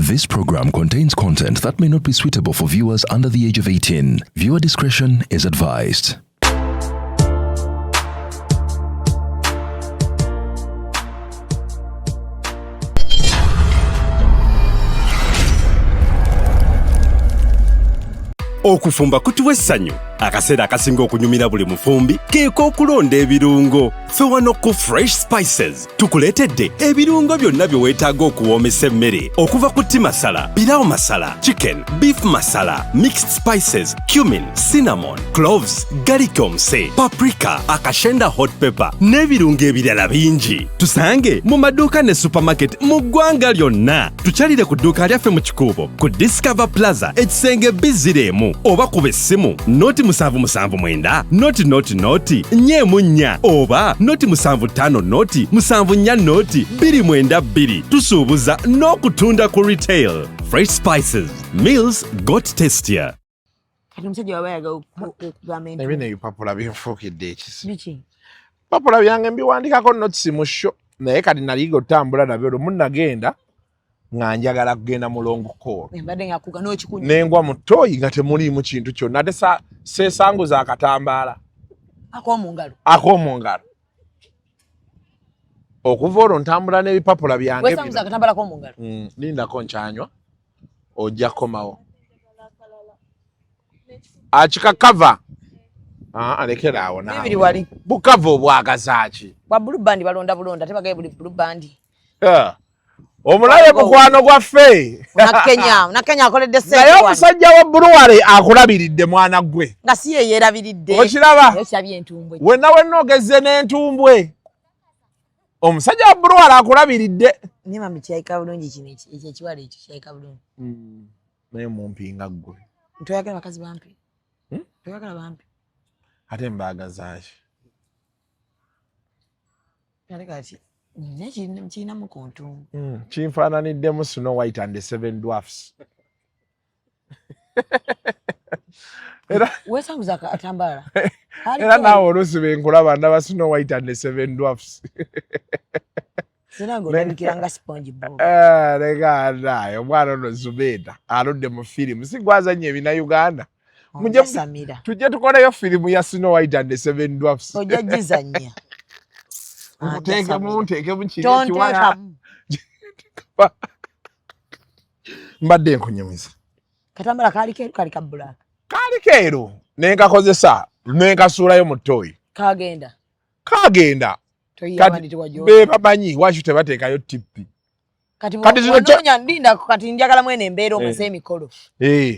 This program contains content that may not be suitable for viewers under the age of 18. Viewer discretion is advised. Okufumba kutuwa essanyu. Akaseera akasinga okunyumira buli mufumbi keeko okulonda ebirungo. Ffe wano ku Fresh Spices tukuleetedde ebirungo byonna bye weetaaga okuwoomesa emmere okuva ku tea masala, pilau masala, chicken, beef masala, mixed spices, cumin, cinnamon, cloves, garlic omuse, paprika, akashenda hot pepper n'ebirungo ebirala bingi. Tusange mu maduuka ne supermarket mu ggwanga lyonna. Tukyalire ku dduuka lyaffe mu Kikuubo ku Discover Plaza ekisenge B01 oba kuba essimu 0 779 0 0 0 4 oba 0 75 0 74 0 92. Tusuubuza n'okutunda ku retail. Fresh Spices, meals got tastier. Kati omusajja waba ayagala okugamba Ebino ebipapula binfuukidde ekisi. Biki? Papula byange mbiwandikako notes mu show, naye kati naliga otambula nabyo. Lumu nagenda nga njagala kugenda mu long call. Mbadde nga kuga n'okikunya. Nengwa mu toyi nga temuliimu kintu kyonna, ate seesanguza akatambaala. Ak'omu ngalo. Ak'omu ngalo. Okuva olwo ntambula n'ebipapula byange Wesanguza bino. akatambala k'omu ngalo. Lindako nkyanywa, ojja kukomawo akikakava. Ah, alekera awo Bibiri naawe. Wali Bukava obwagazaaki? Bwa Blue Band, balonda bulonda, tebagaye buli Blue Band. Omulabe mukwano gwaffe. Munakenya akoledde Naye sente wano. Omusajja wa Brewery akulabiridde, mwana gwe. Nga si ye yeerabiridde. Okiraba? Naye kirabye entumbwe. Wenna wenna ogezze n'entumbwe, omusajja wa Brewery akulabiridde. Naye mami, kyayika bulungi kino, ekyo ekiwala ekyo kyayika bulungi. Naye mumpinga ggwe. Toyagala bakazi bampi? Hmm? Toyagala bampi? Ate mbaagazaaki? Ate kati naye kirinamu ku ntumbu. Kinfaananiddemu Snow White and the Seven Dwarfs era. Weesanguza akatambaala. Era naawe oluusi benkulaba ndaba Snow White and the Seven Dwarfs. Sina nga olabikira nga Sponge Bob. Eh, leka naye omwana ono Zubeeda aludde mu firimu, si gwazanya ebina Uganda. Onjasamira. Tujje tukoleyo firimu ya Snow White and the Seven Dwarfs. Ojja gizannya. Nteekemu, nteekemu kiri ekiwala. Tonteekamu. Mbadde nkunyumiza. Katambala kaali keeru, kaali ka black? Kaali keeru, nenkakozesa nenkasuulayo mu toyi. Kagenda. Kagenda. Toyiabandi tewajo. Be bamanyi waki tebateekayo tippi. Kati Kati zino wanoonya, ndinda, kati njagala mwene embeera omaze emikolo.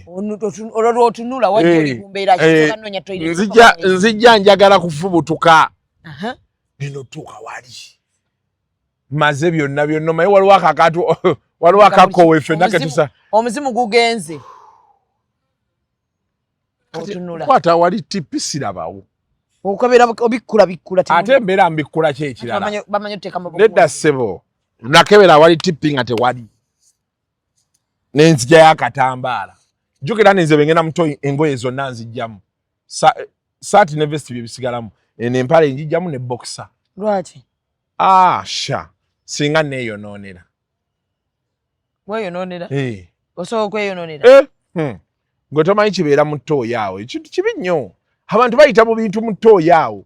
Olwo lwotunula wajja oli ku mbeera ki? Noonya toilet. Nzijja njagala kufubutuka. Nino tuuka wali maze byonna byonna, omanyi waliwo akakatu, waliwo akakowe ffenna ketusa. Omuzimu gugenze, otunula. Kwata wali tippi, sirabawo. Okabera obikkula bikkula. Ate embeera mbikkula ki ekirala? Bamanyi oteeka mu Nedda ssebo, nakebera awali tippi nga tewali, nenzija y'akatambaala. Jjukira ninze bengenda mutoyi, engoye zonna nzijjamu. Saati ne vesti bye bisigalamu, eno empale njijjamu ne boxer. Lwaki? Ah, sha, singa neeyonoonera. Weeyonoonera? Eh. Osobola okweyonoonera? Eh, Gwe tomanyi kibeera mu ttooyi awo, ekintu kibi nnyo. Abantu bayita mu bintu mu ttooyi awo.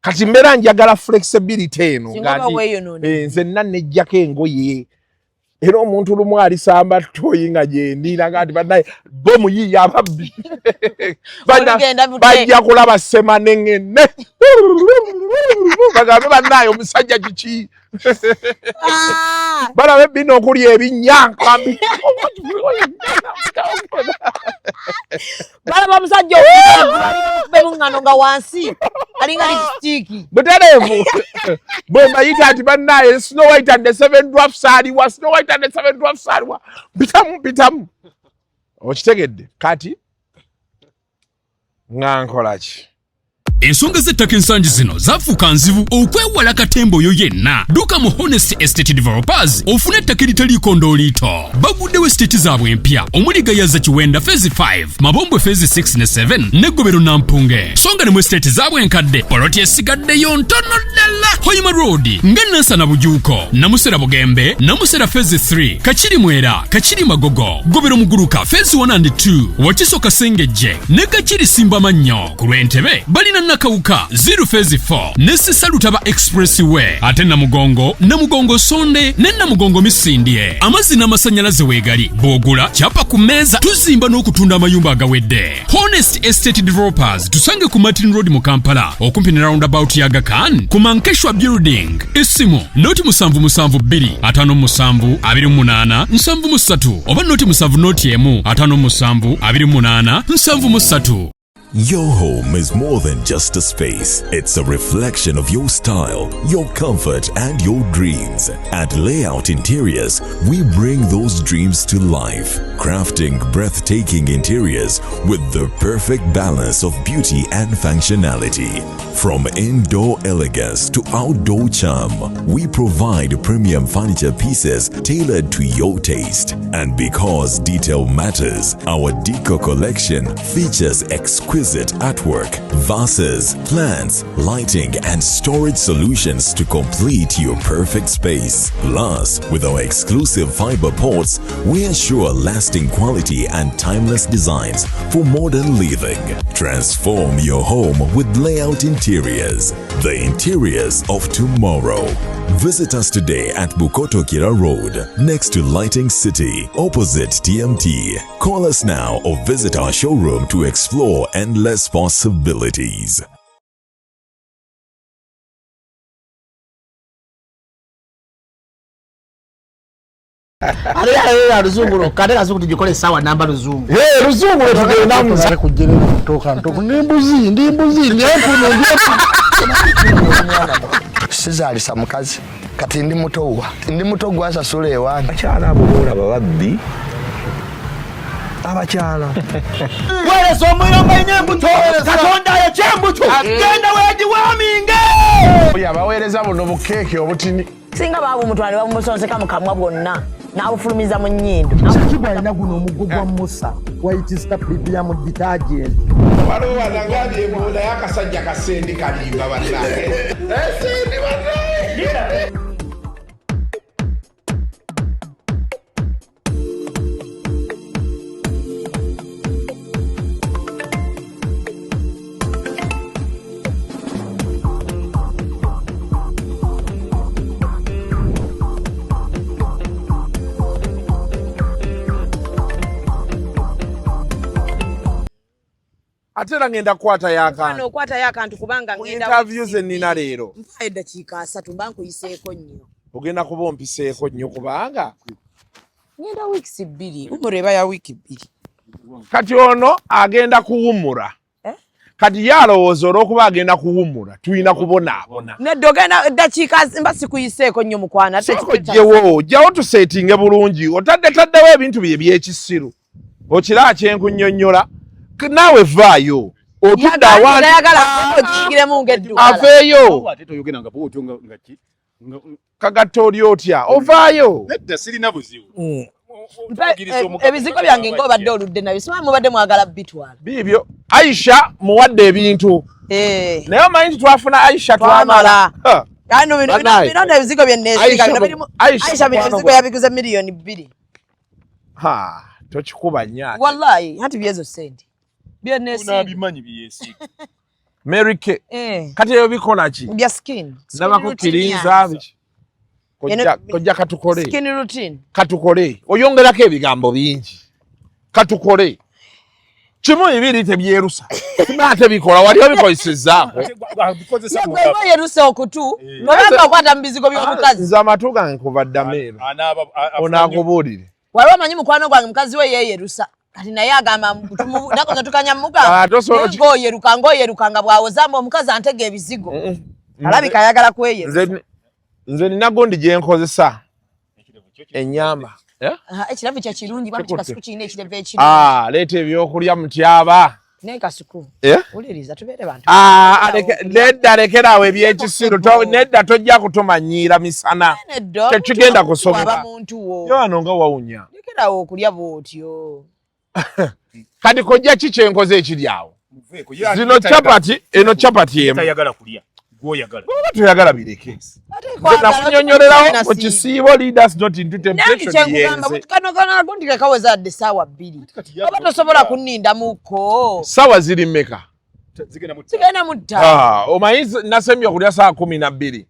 Kati mbeera njagala flexibility eno. Singa nga oba weeyonoonera. Eh, nze nna nejjako engoye, era omuntu lumu alisamba toyi nga gyendiiraga nti bannaye bo muyiiya ababbi. Olugenda bute. Bajja kulaba semanengene, bagambe bannaye omusajja kiki? Ah! Balaba ebbina okulya ebinnya kambi. Balaba omusajja bemuŋŋano nga wansi alinga lipstick. Butereevu bwe mbayita nti bannaye Snow White and the Seven Dwarfs aliwa? Snow White and the Seven Dwarfs aliwa? Mpitamu, mpitamu, okitegedde? Kati nga nkola ki? Ensonga z'ettaka ensangi zino zafuuka nzibu okwewala katemba oyo yenna. Dduka mu Honest Estate Developers ofune ettaka eritaliiko ndooliito. Baguddewo esiteeti zaabwe empya omuli Gayaza Kiwenda Phase 5, Mabombwe Phase 6 ne 7 ne Gobero Nampunge. So nga ne mu esiteeti zaabwe enkadde poloti esigaddeyo ntono ddala. Hoima Road nga Nansana Bujuuko, Namusera Bugembe, Namusera Phase 3, Kakiri Mwera, Kakiri Magogo, Gobero Muguluka Phase 1 and 2, Wakiso Kasengejje ne Kakiri Simbamannyo. Ku lw'Entebe balina Nakawuka 0 Phase 4 ne Sisa Lutaba Expressway, ate Namugongo, Namugongo Sonde ne Namugongo Misindye. Amazzi n'amasannyalaze weegali, bw'ogula kyapa ku mmeeza. Tuzimba n'okutunda amayumba agawedde. Honest Estate Developers tusange ku Martin Road mu Kampala okumpi ne roundabout ya Aga Khan ku Mankeshwa Building. Essimu 072 57 28 73 oba 070 1 57 28 73. Your home is more than just a space. It's a reflection of your style, your comfort, and your dreams. At Layout Interiors, we bring those dreams to life, crafting breathtaking interiors with the perfect balance of beauty and functionality. From indoor elegance to outdoor charm, we provide premium furniture pieces tailored to your taste. And because detail matters, our Deco collection features exquisite artwork, vases, plants, lighting, and storage solutions to complete your perfect space. Plus, with our exclusive fiber ports, we assure lasting quality and timeless designs for modern living. Transform your home with Layout Interiors, the interiors of tomorrow. Visit us today at Bukoto Kira Road, next to Lighting City, opposite TMT. Call us now or visit our showroom to explore endless possibilities. Ate yalera luzungu lwokka, ate kazungu tugikole essaawa namba luzungu. Hey, luzungu lwe tugendamu. Kujjerera kutoka ntoku ndi mbuzi ndi mbuzi ndi empuno ndi empuno. Sizaalisa mukazi kati ndi muto wa ndi muto gwasasula ewange. Abakyala abo boolaba babbi abakyala. Weereza omuliro nga embuto katonda ayokya embuto genda weegiwaaminge. Oyo abaweereza buno bukeeke obutini. Singa baabumutwala ne babumusonseka mu kamwa bwonna n'abufulumiza mu nnyindo. Kibwa alina guno omuggo gwa Musa White Star Premium Detergent. Waliwo wanagambye mbu naye akasajja kasendi kalimba bannange. Sendi bannange. Ate era ngenda kukwatayo akantu. Okwatayo akantu kubanga Ku ngenda interview ze nnina leero. Mpayo eddakiika 30 mba nkuyiseeko nnyo. Ogenda kuba ompiseeko nnyo kubanga ngenda wiiki 2, umura eba ya wiiki 2. Kati ono agenda kuwummula. Eh? Kati ye alowooza olw'okuba agenda kuwummula tulina kubonaabona. Nedda ogenda eddakiika mba sikuyiseeko nnyo mukwana. Ate Sooka oggyewo, ojjawo tuseetinge bulungi, otadde taddewo ebintu bye eby'ekisiru. Okiraba kye nkunnyonnyola. Naawe vaayo. Otudde awantu. Yagala okiyingiremu ng'edduka. Aveeyo. Ate toyogera nga bw'otyo nga ki? Kagatta oli otya? Ovaayo. Nedda sirina buzibu. Ebizigo byange ng'obadde oludde nabyo, simanyi mubadde mwagala bitwala. Biibyo. Aisha muwadde ebintu. Naye omanyi nti twafuna Aisha twamala. Bino ebizigo bye neesiga, bino birimu Aisha bino ebizigo yabiguze miliyoni 2. Ha, tokikuba nnyo ate. Wallahi, anti byezo ssente. Bye neesiga. Onabimanyi bye yeesiga. Mary Kay. Kati ebyo bikola ki? Bya skin. Ndabako kirinza biki? Kojja katukole. Skin routine. Katukole. Oyongerako ebigambo bingi. Katukole. Kimu bibiri tebyerusa. Simanyi ate bikola, wali obikozesezzaako. Gwe yerusa okutu, obanga okwata mu bizigo by'omukazi. Nze amatu gange kuva dda meeru. Onaakubuulire. Waliwo omanyi mukwano gwange mukazi we yeeyerusa. Kati naye agamba nakoze tukanya mugamba. Ng'oyeruka ng'oyeruka nga bw'awoza mbu omukazi antega ebizigo. Alabika ayagala kweyerusa. Nze nina gundi gye nkozesa. Ennyama. Ekirevu kye kirungi, bambi kikasuku kirina ekirevu ekirungi. Leeta ebyokulya mutyaba. Naye Kasuku, eh? wuliriza tubeere bantu. Ah, nedda lekerawo ebyekisiru, nedda tojja kutumanyiira misana, tekigenda kusoboka. Wano nga wawunya. Lekerawo okulya bw'otyo. Kati kojja ki kyenkoze ekiri awo? Zino chapati, eno chapati emu. Tayagala kulya. Gwoyagala. Bw'oba toyagala bireke. Nakunyonyolerawo mu kisiibo, leaders not into temptation yenze. Kano kano gundi kaweza dde ssaawa 2. Oba tosobola kunnindamuko. Ssaawa ziri mmeka? Zigenda mu ttaano. Omanyi nasembye okulya ssaawa 12.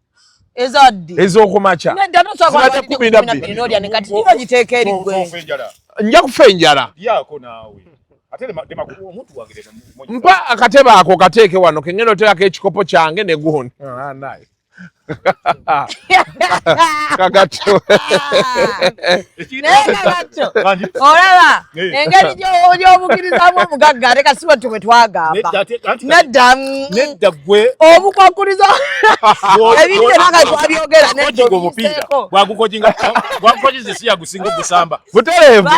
Ezaddi. Ez'okumakya. Nedda tosobola kulya 12 n'olya ne kati niba giteeka eri ggwe. Nja kufa enjala. Lyako naawe. Mpa akatebe ako kateeke wano kengenda oteekako ekikopo kyange ne gundi. Kagato. Naye Kagato, olaba engeri gy'obukirizaamu omugagga ate kasi bwetyo bwe twagamba. Nedda nedda gwe obukwakuliza ebintu byonna nga twabyogera nedda obiyiseeko. Bwagukojinga bwagukojinze si yagusinga ogusamba. Butereevu.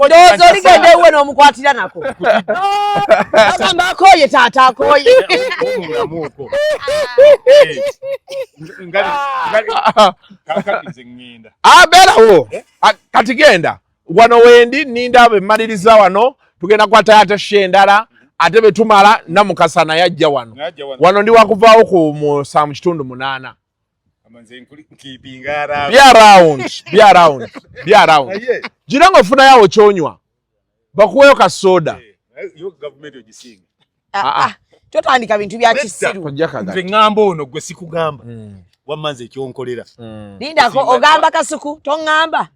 Ndowooza oligenda ewuwe n'omukwatira nako. Agamba akooye taata akooye. Abeerawo kati genda wano wendi ninda bemmaliriza wano tugenda kwata ate shi endala ate betumala Namukasa naye ajja wano wano ndi wakuvaawo ku musanvu kitundu 8. Bya round bya round bya round gira nga ofunayo kyonywa bakuweyo ka soda. Totandika bintu bya kisiru. Nze ŋŋamba ono gwe sikugamba. Wamma nze ekyonkolera. Lindako ogamba Kasuku toŋŋamba.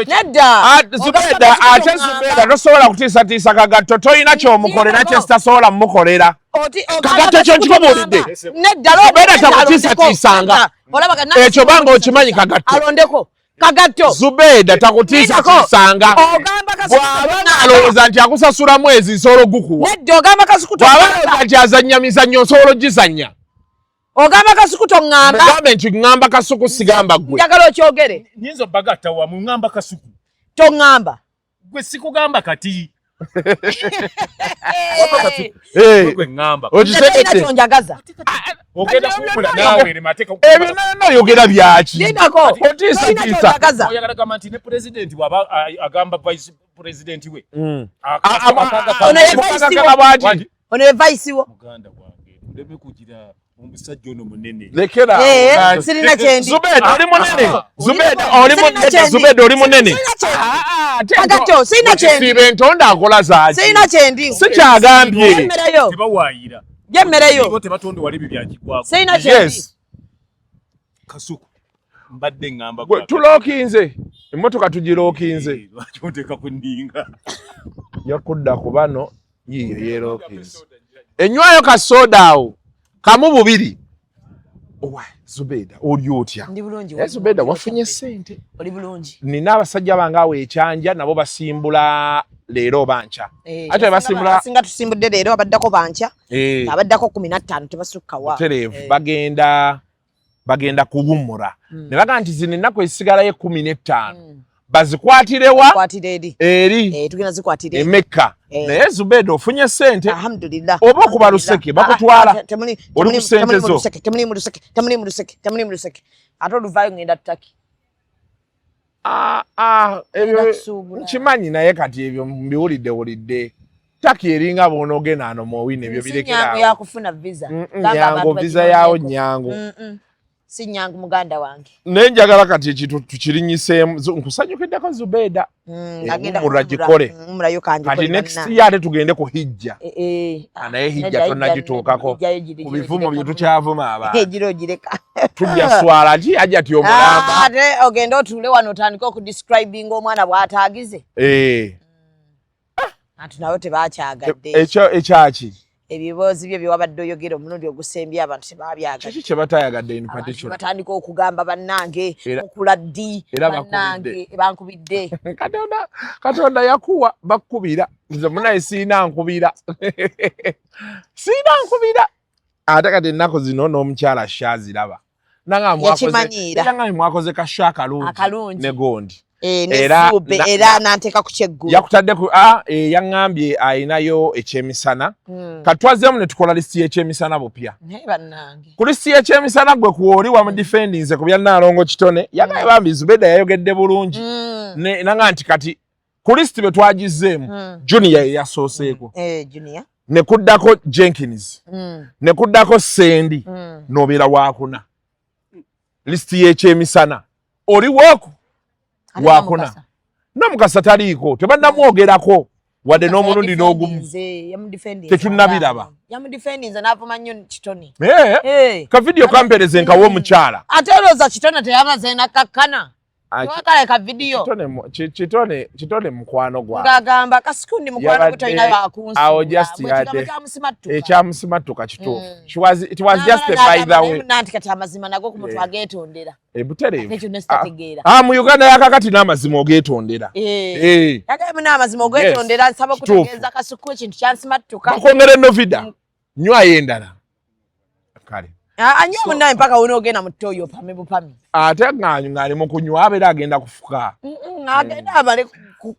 Nedda. Zubeda ate Zubeda tosobola kutiisatiisa Kagatto, toyina kyomukolera kye sitasobola mmukolera. Kagatto kyo nkikubuulidde. Nedda Zubeda takutiisatiisanga. Ekyo banga okimanyi Kagatto. Alondeko. Kagatto. Zubeda takutiisatiisanga. Bw'aba alowooza nti akusasula mwezi nsobola ogukuwa. Nedda ogamba Kasuku toŋŋamba. Bw'aba alowooza nti azannya mizannyo nsobola ogizannya. Ogamba Kasuku toŋŋamba. Mugambe nti ŋŋamba Kasuku sigamba ggwe. Njagala okyogere. Nnyinza obbagatta wamu ŋŋamba Kasuku. Toŋŋamba. Gwe sikugamba kati. Gwe ŋŋamba. Okitegedde. Kyonjagaza. Ogenda kuwummula naawe erema ate Ebyo nayogera byaki? Lindako. Otiisatiisa. Oyagala gamba nti ne pulezidenti bw'aba agamba vice president we. Ono ye vice wo. Muganda wange ndeme kugira omusajja ono munene. Lekera. Sirina kyendi. Zubeda oli munene. Zubeda oli munene. Zubeda oli munene. Kagatto sirina kyendi. Sibe entonda akola zaaki. Sirina kyendi. Sikyagambye. Tebawaayira. Gyemmereyo. Tebatonda wali ebyo byakigwako. Sirina kyendi. Kasuku mbadde ŋŋamba gwe tulookinze emmotoka tugirookinze. Lwaki onteeka ku nninga? Yakudda ku bano yiiyo yeerookinze. Enywayo ka soda awo kamu bubiri. Owa Zubeda oli otya? Ndi bulungi. Zubeda wafunye ssente. Oli bulungi. Nina abasajja bange awo ekyanja nabo basimbula leero banca. Ate basimbula singa tusimbudde leero abaddako banca. Abaddako 15 tebasukka wa. Tereevu bagenda kuwummula. Ne bagamba nti zino ennaku ezisigalayo 15. Bazikwatirewa eri tugenda zikwatira Emekka. Naye Zubeda ofunye ssente. Alhamdulillah. Oba okuba luseke bakutwala. Oli ku ssente zo. Temuli mu luseke, temuli mu luseke, temuli mu luseke. Ate oluvaayo ngenda Turkey. Ebyo nkimanyi naye kati ebyo mbiwulidde wulidde. Turkey eringa bw'onoogenda ano mwowina ebyo birekera awo. Yakufuna visa. Nyangu visa yaawo nyangu. Si nyangu muganda wange. Naye njagala kati ekintu tukirinyiseemu nkusanyukiddeko Zubeda. Umura gikole. Kati next year ate tugende ku hijja. Naye hijja tonnagituukako. Ku bivumo bye tukyavuma abantu. Ejira ogireka. Tujja swala ki ajja ti omulamba. Ate ogende otuule wano otandike okudescribinga omwana bw'ataagize. Anti nabo tebakyagadde. Ekyo ekyaki? Ebiboozi bye byewabadde oyogera omulundi ogusembye abantu tebabyagadde. Kiki kye batayagadde in particular? Batandika okugamba bannange mukula ddi bannange bankubidde. Katonda yakuwa bakubira. Nze munaye siina nkubira. Siina nkubira. Ate kati ennaku zino n'omukyala Shaziraba. Nanga mwakoze ka sha akalungi ne gondi. Eh, era era nanteka ku kyeggulo yakutadde ku a eh, yaŋŋambye ayinayo ekyemisana hmm. katwazeemu ne tukola lisiti y'ekyemisana bupya ku lisiti y'ekyemisana gwe kuwoli wamudifendinze ku bya Nnaalongo Kitone yagaye hmm. bambi Zubeda yayogedde bulungi hmm. nanga nti kati ku lisiti bwe twagizzeemu Junior ye yasooseeko eh, ne kuddako Jenkins ne kuddako Sendi n'obeera wakuna lisiti y'ekyemisana oli woku wakuna namukasa taliiko tebannamwogerako wadde n'omulundi n'ogumu tetunnabiraba eh, eh. ka vidiyo kampereze nkawa omukyala ate olowooza kitone teyamaze nakakkana Twakale ka video. Kitone kitone mukwano gwa. Ngagamba kasikundi mukwano gwe tolina bakunsu. Awo just yade. Ekyamusimattuka kituufu. Mm. She was it was just a by the way. Nanti kati amazima nago ku mutwe eh. agetondera. Ebutereevu. Ekyo ne sitategeera. Ah, mu Uganda yakakati n'amazima ogetondera. Eh. eh. Yagambye n'amazima ogetondera nsaba okutegeeza kasuku ekintu kyansimattuka. Bakwongere Novida. Mm. Nywayo endala. Kale. Anywa munaye mpaka wona ogenda mu toyo opame bupami. Ate ng'ali mu kunywa abeera agenda kufuka. Agenda abale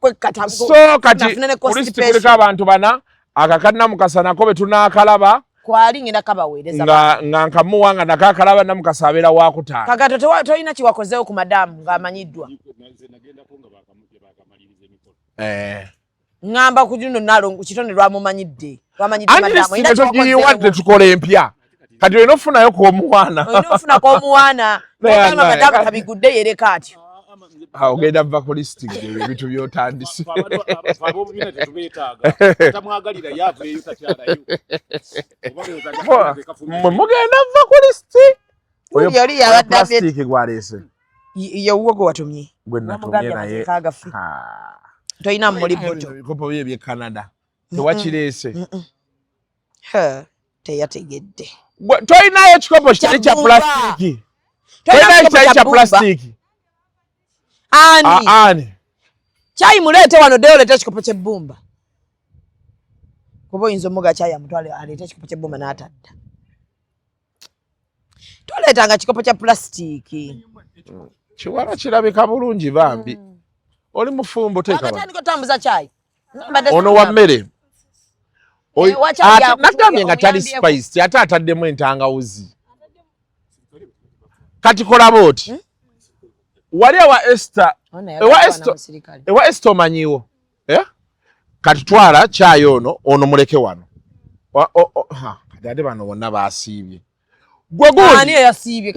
kwekkata. So kati kulisiti kuliko abantu bana akaka Namukasa nako be tunaakalaba. Kwali ngenda kabaweereza. Nga nga nkamuwa nga nako akalaba Namukasa abeera wakutaano. Kagato tolina kiwakozeewo ku madamu ng'amanyiddwa. Eh. Ngamba ku juno nalongo kitone lwamumanyidde. Lwamanyidde madamu. Ina tugiyiwadde tukola empya. Kati olina okufunayo k'omuwaana. Olina ofuna k'omuwaana. Ogamba madamu tabigudde yereka atyo. Ah, ogenda va ku lisiti ebyo ebintu by'otandise. Mwe mugenda va ku lisiti. Oyo yali yabadde plastic gwaleese. Yewuwo gwe watumye. Gwe natumye naye. Tolina muli buto. Ebikopo bye eby'e Canada. Tewakireese. Teyategedde. Tolinayo ekikopo kitali kya plastic. Tolinayo kitali kya plastic. Ani? Ani? Kyayi muleete wano ddeyo oleete ekikopo ky'ebbumba. Kuba oyinza omuga kyayi amutwale aleete ekikopo ky'ebbumba n'atadda. Toleetanga kikopo kya pulasitiiki. Kiwala kirabika bulungi bambi. Mm. Oli mufumbo teeka. Otambuza kyayi. Ono wa mmere. Eh, nagambye nga tali spice ate ataddemu entangawuzi. Kati kola bw'oti. Hmm? Wali ewa Esther. Ewa Esther omanyiwo. Eh? Kati twala kyayi ono ono muleke wano. Kati ate bano bonna basiibye. Gwe gundi.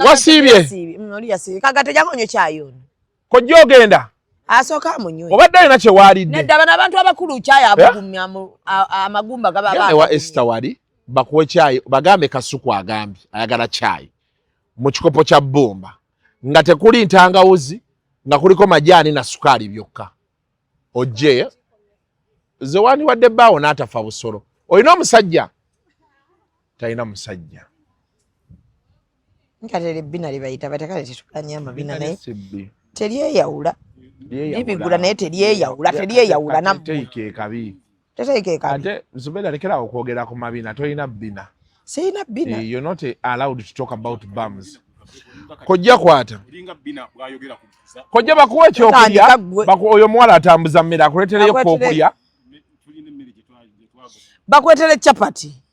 Wasiibye. Mm, Kagate jangu onywe kyayi ono. Kojja ogenda. Asooka amunywe. Obadde olina kye waalidde. Nedda bano abantu abakulu kyayi eh? abugumya amagumba gaba aba. Ewa Esther wali bakuwe kyayi bagambe Kasuku agambye ayagala kyayi mu kikopo kya bbumba nga tekuli ntangawuzi nga kuliko majaani na sukaali byokka. Ojje ze wandiwadde bbaawo n'atafa busolo. Olina omusajja? Talina musajja. Nkatera ebbina lye bayita batya kale tetumanyi amabina naye teryeyawula libigula naye teryeyawula teryeyawula nammwe. Ekabi. Teteeka ekabi. Ate Zubeda lekerawo okwogera ku mabina tolina bbina. Sirina bbina. Eh, you're not allowed to talk about bums. Kojja kwata. Kojja bakuwa ekyokulya oyo omuwala atambuza mmere akuleetereyo kwokulya. Bakuleetere chapati.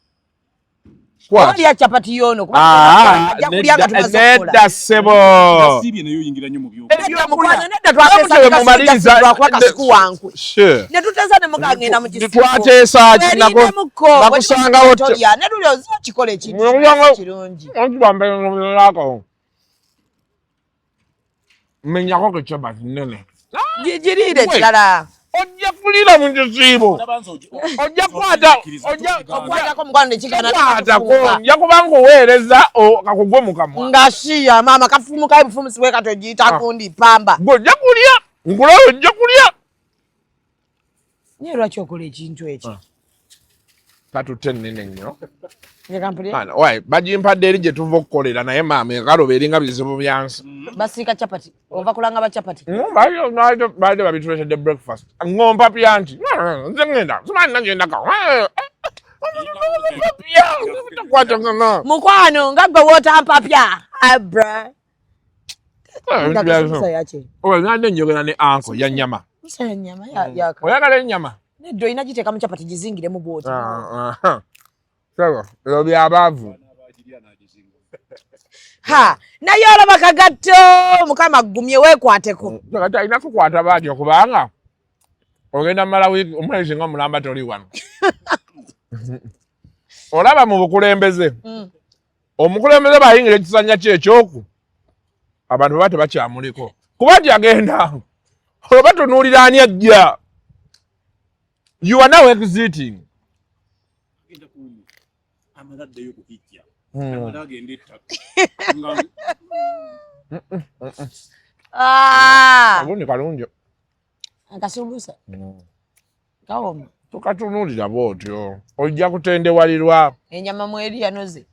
Olya chapati yono ah, nedda ssebo twateesa nakusangawo menyako ku chapati nene giriire kirala ojja kuliira mu kisiibo ojja kukwata okwatako mukwano nekiganaakwatako nja kuba nkuweereza kakugwe mu kamwa nga shiya maama kafumukayo bufumusi bwe kati ogiyita ah. kundi pamba gwe ojja kulya nkulaba ojja kulya naye lwaki okola ekintu ekyo ah. Katutte nnene nnyo bagimpadde eri gye tuva okukolera naye maama ekaloba eringa bizibu byansi basiika chapati ova kulanga ba chapati mm, baadde babituletedde breakfast ngompa pya nti nze ngenda simanyi nagendaka mukwano nga gwe wotampapya abra Nande njogera ne anko ya nyama. Oyagala ennyama? Nedda, olina giteeka mu capati gizingiremu bwoti. Ah, ah. Sebo, ebyo byabaavu. Ha, naye olaba kagatto, Mukama aggumye, weekwateko. Kati alina kukwata baatyo kubanga ogenda mala wiiki omwezi nga omulamba toli wano. Olaba mu bukulembeze, omukulembeze bw'ayingira ekisanja kye ekyoku, abantu baba tebakyamuliko kuba nti agenda olwo batunuulira ani ajja. You are now exiting. Ah! Kalungi kalungi. Akasumbusa kawoma. Tukatunuulira bw'otyo ojja kutendewalirwa. Enyama mweri yanoze.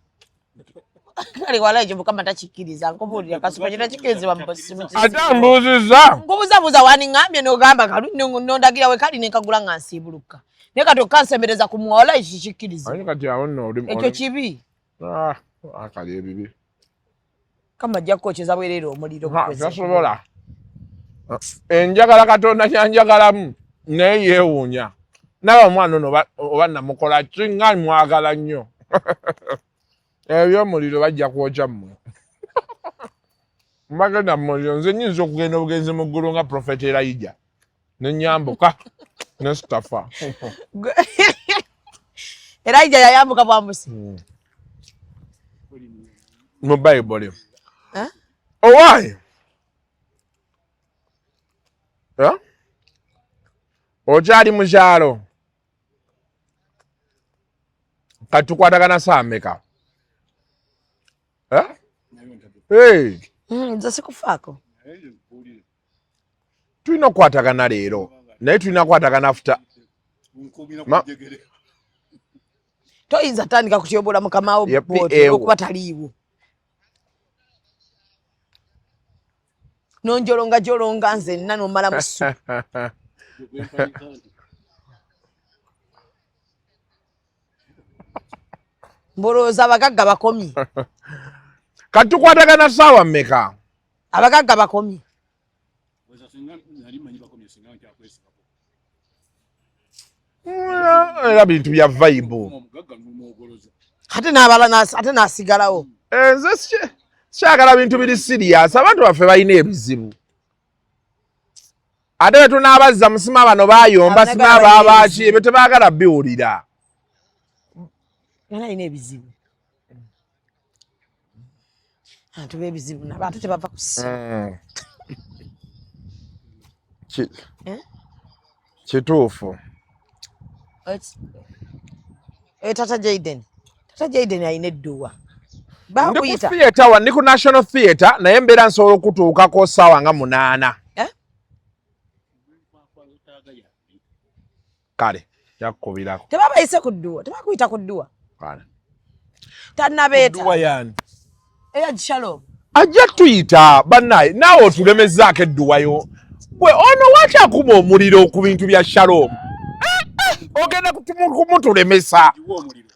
Kale wala ekyo Mukama takikkiriza, nkubuulira kasuka kyo takikkirizibwa mu Ate ambuuzizza. Nkubuzabuza, waniŋŋambye n'ogamba kalungi, nondagira we kali nenkagula nga nsiibuluka, naye kati okkansembereza ku muwala ekyo kikkirizibwa. Aye kati awo nno oli Ekyo kibi. Ah, akali ebibi. Kama ajja kukokyeza bwereere omuliro. Tasobola. Enjagala Katonda kyanjagalamu naye yeewuunya. Naye omwana ono oba namukola ki nga mwagala nnyo. Ebyomuliro bajja kwokya mmwe. Mbagenda mu muliro, nze nnyinza okugenda obugenzi mu ggulu nga Prophet Elijah ne nyambuka ne sitafa. Elijah yayambuka bwambusi. Mu Bayibuli. Eh? Owaaye. Eh? Okyali mu kyalo? Kati tukwatagana saa mmeka? Eh? Hey. Nze sikufaako. Tulina okukwatagana leero naye tulina kukwatagana after. Toyinza tandika kutyobola mukama wo Yep, okuba taliiwo. Nonjolonga jolonga nze nna nomala musu. Mbolowooza abagagga bakomye. Kati tukwatagana saawa mmeka? Abagagga bakomye. Era bintu bya vibe. Ate n'abala ate n'asigalawo. Nze sikyagala bintu biri serious. Abantu baffe balina ebizibu. Ate bwe tunaabazza musima bano bayomba sima abaabaki ebyo tebaagala biwulira. Yana alina ebizibu. Abantu b'ebizibu nabo ate tebava ku ssimu. Eh? Kituufu. Tata Jaden. Tata Jaden alina edduwa. Ndi ku theatre wa ndi ku National Theatre naye mbeera nsobola okutuukako ssaawa nga 8. Eh? Kale yakukubirako. Tebabayise ku dduwa, tebakuyita ku dduwa. Kale. Tannabeeta. Dduwa yani. Era Shalom. Ajja tuyita bannaye naawe otulemezzaako edduwayo. Gwe ono waki akuma omuliro ku bintu bya Shalom? Ogenda kumutulemesa.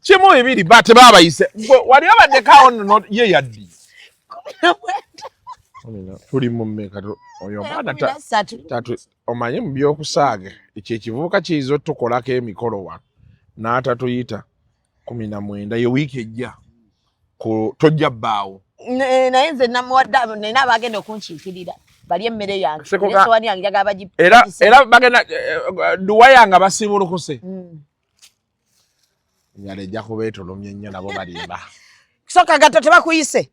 Kimu bibiri ba tebabayise. Gwe wali obaddeko awo nno ye yaddi. Tuli mu mmeka oyo omwana tatu omanye mu by'okusaaga ekyo ekivubuka kiyinza otukolako emikolo wano n'atatuyita 19 ye wiiki ejja tojja bbaawo. Naye nze namuwadde nina abagenda okunkiikirira bali emmere yange esowani yange njagala bagi era bagenda duwa yange basiibulukuse. Enjala ejja kuba etulumye nnyo nabo balimba. So Kagatto tebakuyise.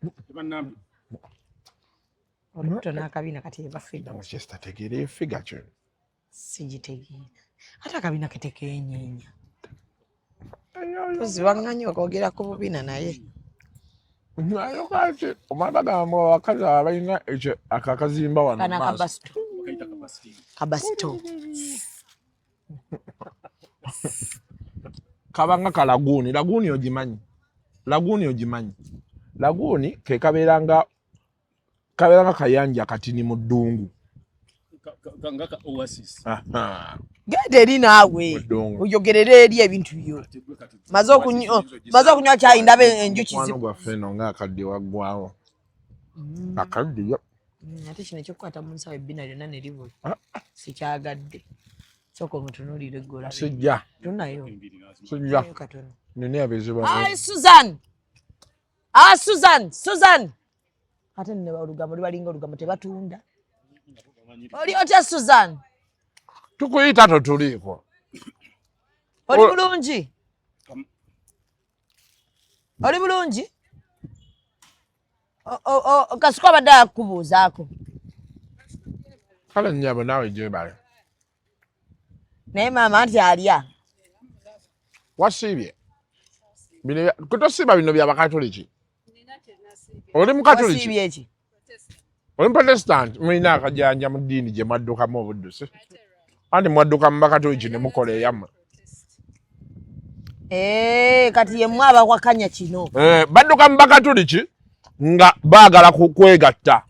Olubuto n'akabina kati ebafidde. Manchester tegeera efiga kyo. Sigitegeera. Ate akabina ke tekeenyeenya. Tozibanganya okwogera ku bubina naye. Naye kati omala bagamba abakazi abalina ekyo akakazimba wano Kana mu maaso. kabasito. Kabasito. Kabanga ka laguuni. Laguuni ogimanyi? Laguuni ogimanyi? Laguuni ke kabeeranga kayanja katini mu ddungu. Genda eri naawe oyogerere eri ebintu byo. Maze okunywa kyayi ndaba enjuki Mukwano gwaffe eno ng'akadde waggwawo. Akadde yo. Ate kino ekyokukwata mu nsawo ebbina lyonna ne libula sikyagadde. Sooka omutunuulire ggola. Sijja. Tunayo. Sijja. Katono. Nina ebizibu. Ai Susan. Ah Susan, Susan. Ate nne olugambo lubalinga olugambo tebatunda. Oli otya Susan? Tukuyita totuliiko. Oli bulungi? Oli bulungi? Kasuku abadde akubuuzaako. Kale nnyabo naawe gyebale. Naye maama nti alya. Wasiibye? Bino kutosiiba bino bya Bakatoliki. Oli Mukatoliki? Wasiibye ki? Oli Protestant? Mulina akajanja mu ddiini gye mwaddukamu obuddusi. Anti mwadduka mu Bakatoliki ne mukola eyammwe. Kati ye mmwe abawakanya kino. Badduka mu Bakatoliki nga baagala kwegatta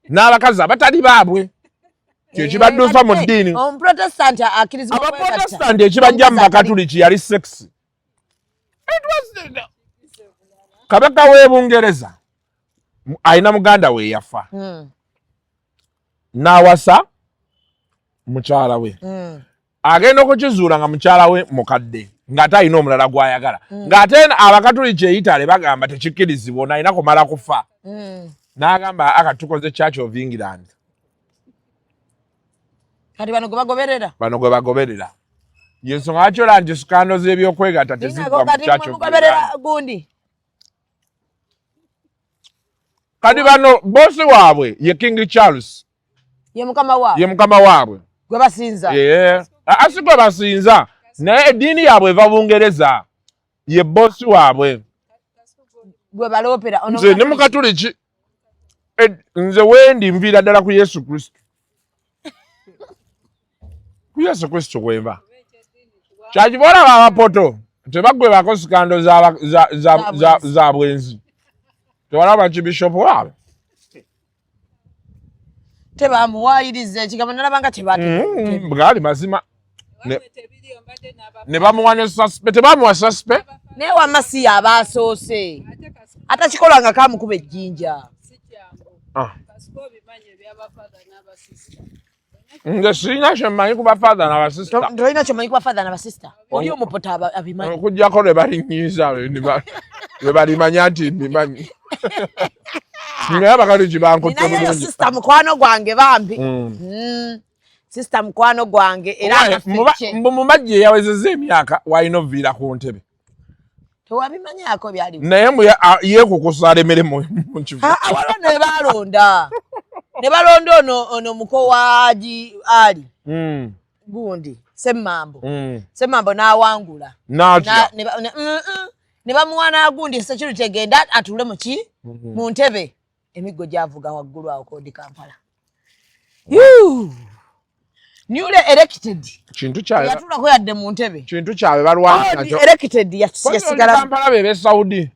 n'abakazi abatali baabwe. Kye kibaddusa mu ddiini. Omuprotestanti akkirizibwa kwegatta. Abaprotestanti ekibajja mu Bakatoliki yali sex. Kabaka w'e Bungereza alina muganda we eyafa. N'awasa mukyala we. Agenda okukizuula nga mukyala we mukadde ng'ate alina omulala gw'ayagala. Ng'ate Abakatoliki e Italy bagamba tekikkirizibwa ono alina kumala kufa. N'agamba aka tukoze Church of England. Kati bano gwe bagoberera. Bano gwe bagoberera. Yensonga lwaki olaba nti sikando z'ebyokwegatta teziggwa mu Church of England. Gundi. Kati bano bossi waabwe ye King Charles. Ye mukama waabwe. Ye mukama waabwe. Gwe basinza. Yeah. Si gwe basinza. Naye eddiini yaabwe eva Bungereza. Ye bossi waabwe. Gwe baloopera. Nze ne Mukatoliki. Nze wendi nviira ddala ku Yesu Kristo. Ku Yesu Kristo kwenva. Kyakiva olaba abapoto tebaggwebako sikando za bwenzi. Tewalaba kibishopu waabwe. Tebamuwaayiriza ekigambo nalaba nga tebategeera. Bwali mazima. Ne bamuwa ne suspe, tebamuwa suspe. Naye wamma si y'abaasoose. Atakikola nga kamukuba ejjinja. Nze sirina kye mmanyi ku bafather n'abasista. Tolina kye mmanyi ku bafather n'abasista. Oli omupoto abimanyi. Okuggyako lwe balinyiiza lwe balimanya nti mbimanyi. Naye Abakatoliki bankutte bulungi. Sista mukwano gwange bambi. Sista mukwano gwange era mbu mumajje eyawezezza emyaka walina okuviira ku ntebe. Tewabimanyaako byali. Naye mbu yeekukusa alemere mu kifo. Waliwo ne balonda. Ne balonda ono muko wa Ali. Gundi Semmambo. Semmambo n'awangula. Ne bamuwa n'agundi security egenda atuule mu ki? Mu ntebe. Emiggo gyavuga waggulu awo kodi Kampala. Newly elected. Kintu kyabe. Yatulako yadde mu ntebe. Kintu kyabe balwana nakyo. Elected yasigala. Kampala bebe Saudi.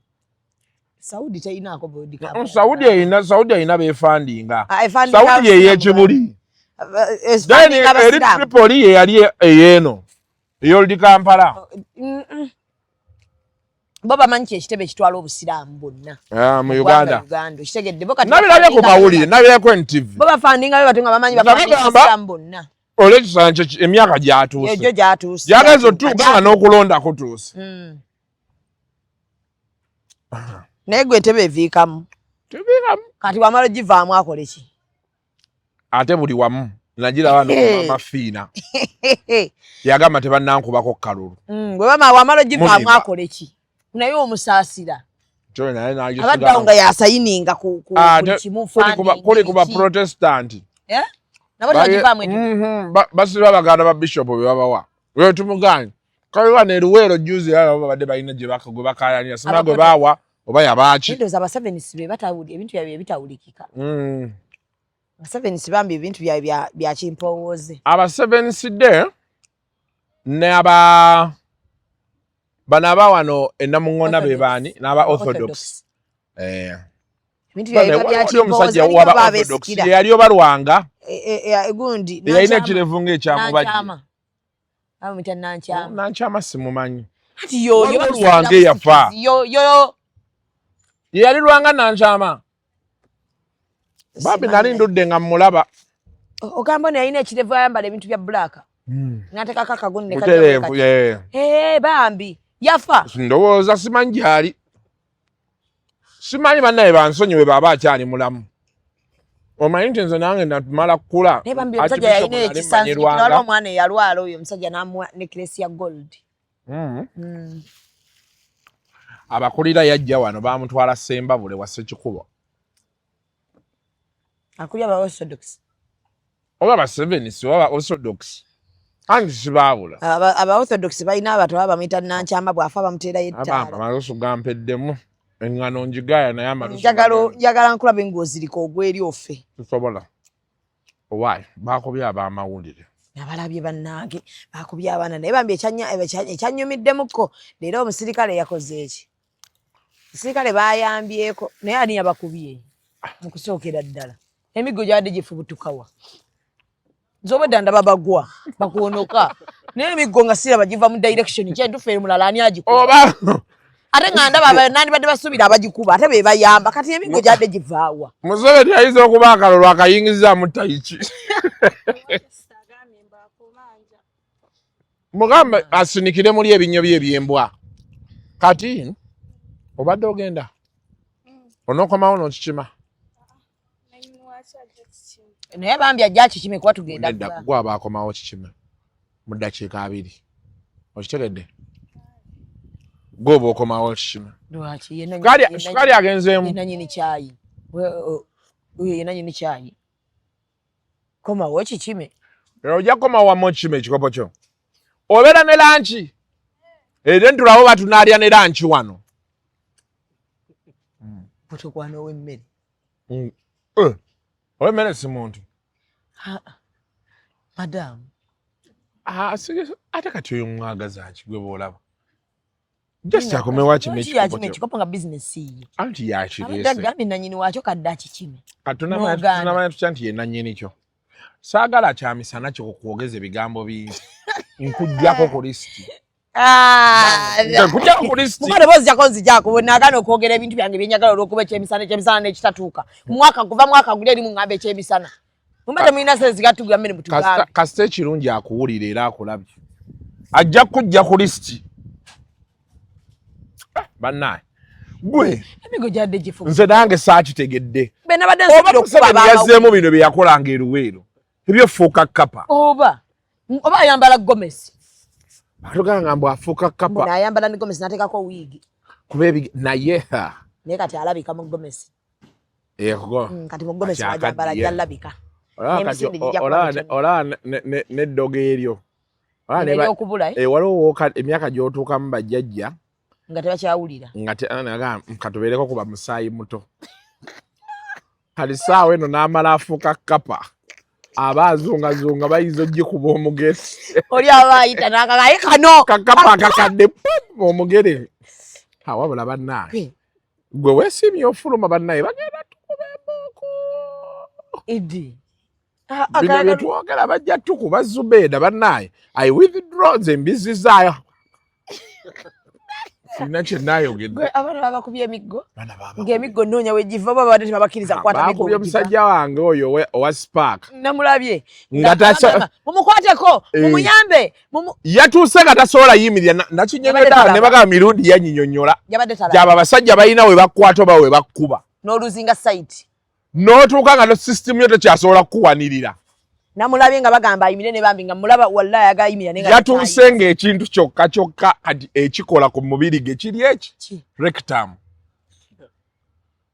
Saudi teyinaako bodi Kampala. Saudi erina beefandinga. Saudi ye y'ekibuli. Then eri Tripoli ye yali ey'eno. Ey'oldi Kampala. Bo bamanyi ki ekitebe ekitwala obusiraamu bwonna. Mu Uganda. Okitegedde bo kati. Nabirabye ku mawulire, nabirabye ku NTV. Bo bafandinga be batyo nga bamanyi bafandinga obusiraamu bwonna. Olw'ekisanja emyaka gyatuuse. Egyo gyatuuse. Gyageza otuuka nga n'okulonda kutuuse. Naye gwe entebe eviikamu. Teviikamu. Kati wamala ogivaamu akole ki? Ate buli wamu nagiraba n'omama Fiina. Yagamba tebannankubako kalulu. Bwe wamala ogivaamu akole ki? Naye omusaasira. Abadde awo nga yasayininga ku buli kimu. Kuli ku Baprotestanti. Nabo tebagivaamu entebe. Basiba baganda ba Bishop be babawa. Wewe tumugaanye. Kaliwa ne Luweero juzi era nabo babadde balina gye gwe bakaayanira. Singa gwe baawa oba yabaaki. Ndowooza Abasevenisi be batawuli ebintu byabwe ebitawulikika. Abasevenisi bambi ebintu byabwe bya kimpowooze. Abasevenisi de ne aba bano aba wano e Namuŋŋoona be baani n'aba Orthodox. Omusajja waba Orthodox yali oba Lwanga. Gundi yalina ekirevu ng'ekyamubajje. Bamuyita Nankyama. Nankyama simumanyi. Ati yoyo Lwanga eyafa. Yoyo. Ye yali Lwanga Nankyama. Bambi nali ndudde nga mmulaba. Ogamba ono yalina ekirevu, ayambala ebintu bya black, natekako akaguni ne Butereevu. kajja. Yeah. Eh, bambi yafa. Ndowooza simanyi gyali, simanyi. Bannaye bansonyiwe, baaba akyali mulamu. Omanyi nti nze nange namala kukula. Naye bambi omusajja Archbishop yalina nali ekisanzikira. mmanyirwanga. Waliwo omwana eyalwala, oyo omusajja n'amuwa necklace ya gold. Abakulira yajja wano, bamutwala Sembabule wa Ssekikubo. Akulira aba Orthodox. Oba ba Seventh oba ba Orthodox, anti sibaabula. Aba Orthodox balina abantu baba bamuyita Nankyama, bw'afa bamuteerayo Abamba ettaala. Amalusu gampeddemu, eŋŋano njigaya naye amalusu. Njagala nkulaba eng'ozirika ogweri ofe. Tusobola owaayi, bakubye ab'amawulire. Nabalabye bannange, bakubye abaana, naye bambi ekyannyumiddemukko leero, omusirikale yakoze eki? Omusirikale bayambyeko, naye ani yabakubye? Mu kusookera ddala emiggo gyabadde gifubutukawa? Nze obwedda ndaba bagwa bakuwonoka, naye emiggo nga siraba giva mu direction kyentufu mulala, ani agikuba? Oba Ate nga ndaba nandibadde basuubira abagikuba ate be bayamba. Kati emiggo gyabadde givaawa? Museveni ayinza okuba akalulu akayingizaamu tayiki. Mugambe asinikire muli ebinnyo bye ebyembwa. Kati obadde ogenda, onookomawo n'okikima. Naye bambi ajja akikime kuba tugenda. Nedda. Gwe aba akomawo kikime mu ddakiika 20, okitegedde? Gwe oba okomawo kikime. Lwaki? Sukaali agenzeemu. Yenanyini kyayi oyo, yenanyini kyayi, komawo kikime. Ojja kukomawo wamma okikima ekikopo kyo. Obeera ne lunch era ntulabo batunaalya ne lunch wano. Butokwana ow'emmere. Eh, ow'emmere si muntu. Madamu. Ah, ate kati oyo mwagaza ki gwe boolaba? Just akomewo akime ekikopo kyo. Ekikopo nga bizinesi ye. Anti yakireese. Agambye nanyini waakyo kadde akikime. Kati tunamanya tutya nti ye nannyini kyo? Saagala kyamisana kyo kukwogeza ebigambo bingi, nkuggyako ku lisiti. Nkuggyako ku lisiti. Mukwano, bozijako nzijako nagana okwogera ebintu byange byenjagala olwokuba ekyemisana, ekyemisana nekitatuuka mwaka kuva mwaka guli eri muŋŋamba ekyemisana. Mumba temulina sente zigatugula mmere, mutugambe. Kasita ekirungi akuwulira era akulabye, ajja kujja ku lisiti. Ah, bannaye gwe. Emigo gyadde gifu. Nze nange saakitegedde. Be nabadde Oba nsuubira okukuba Museveni yazzeemu abamawulire. bino bye yakolanga eruweero ebyofuuka kapa. Oba ayambala gomesi. Atugamba mbu afuuka kapa. Mbona ayambala ne gomesi n'ateekako wiigi. Kuba naye ha. Naye kati alabika mu gomesi. Ego. Kati mu gomesi Kati wajambala akaddiye. jalabika. Olaba kati N'emisinde gijja kuba olaba mitono. olaba n'eddogo eryo. Olaba Lino ery'okubula, eh? Eh, waliwo emyaka gy'otuukamu bajjajja nga tebakyawulira. Nga ah, katubeereko kuba musaayi muto. Kati saawa eno n'amala afuuka kapa, aba azungazunga, bayinza ogikuba omugere. Oli aba ayita n'akagaye kano. Kakapa akakadde pum, omugere. Wabula bannange, gwe weesiimye ofuluma, bannaye bagenda tukuba embooko. Idi. Bino bye twogera bajja tukuba. Zubeeda, bannaye, I withdraw, nze mbizizaayo, sirina kye naayogedde. Gwe abaana babakubye emiggo, ng'emiggo nnoonya wegiva, oba babadde tebabakkiriza kukwata miggo Bakubye wegiva. omusajja wange oyo owa Spark. Namulabye. Nga Bagamba, mumukwateko. Eh. Mumuyambe. Yatuuse nga tasobola yimirira. Nakinyonyodde Yabadde ne bagamba mirundi yanyinyonnyola. Yabadde talaba. Gyabo abasajja balina we bakukwata oba we bakkuba. N'oluzinga site. N'otuuka nga no system yo tekyasobola kukuwanirira. Namulabye nga bagamba ayimire ne bambi nga mulaba wallahi ayagala yimirira naye nga Yatuuse ng'ekintu kyokka kyokka kati ekikola ku mubiri ge kiri eki Ki? Rectum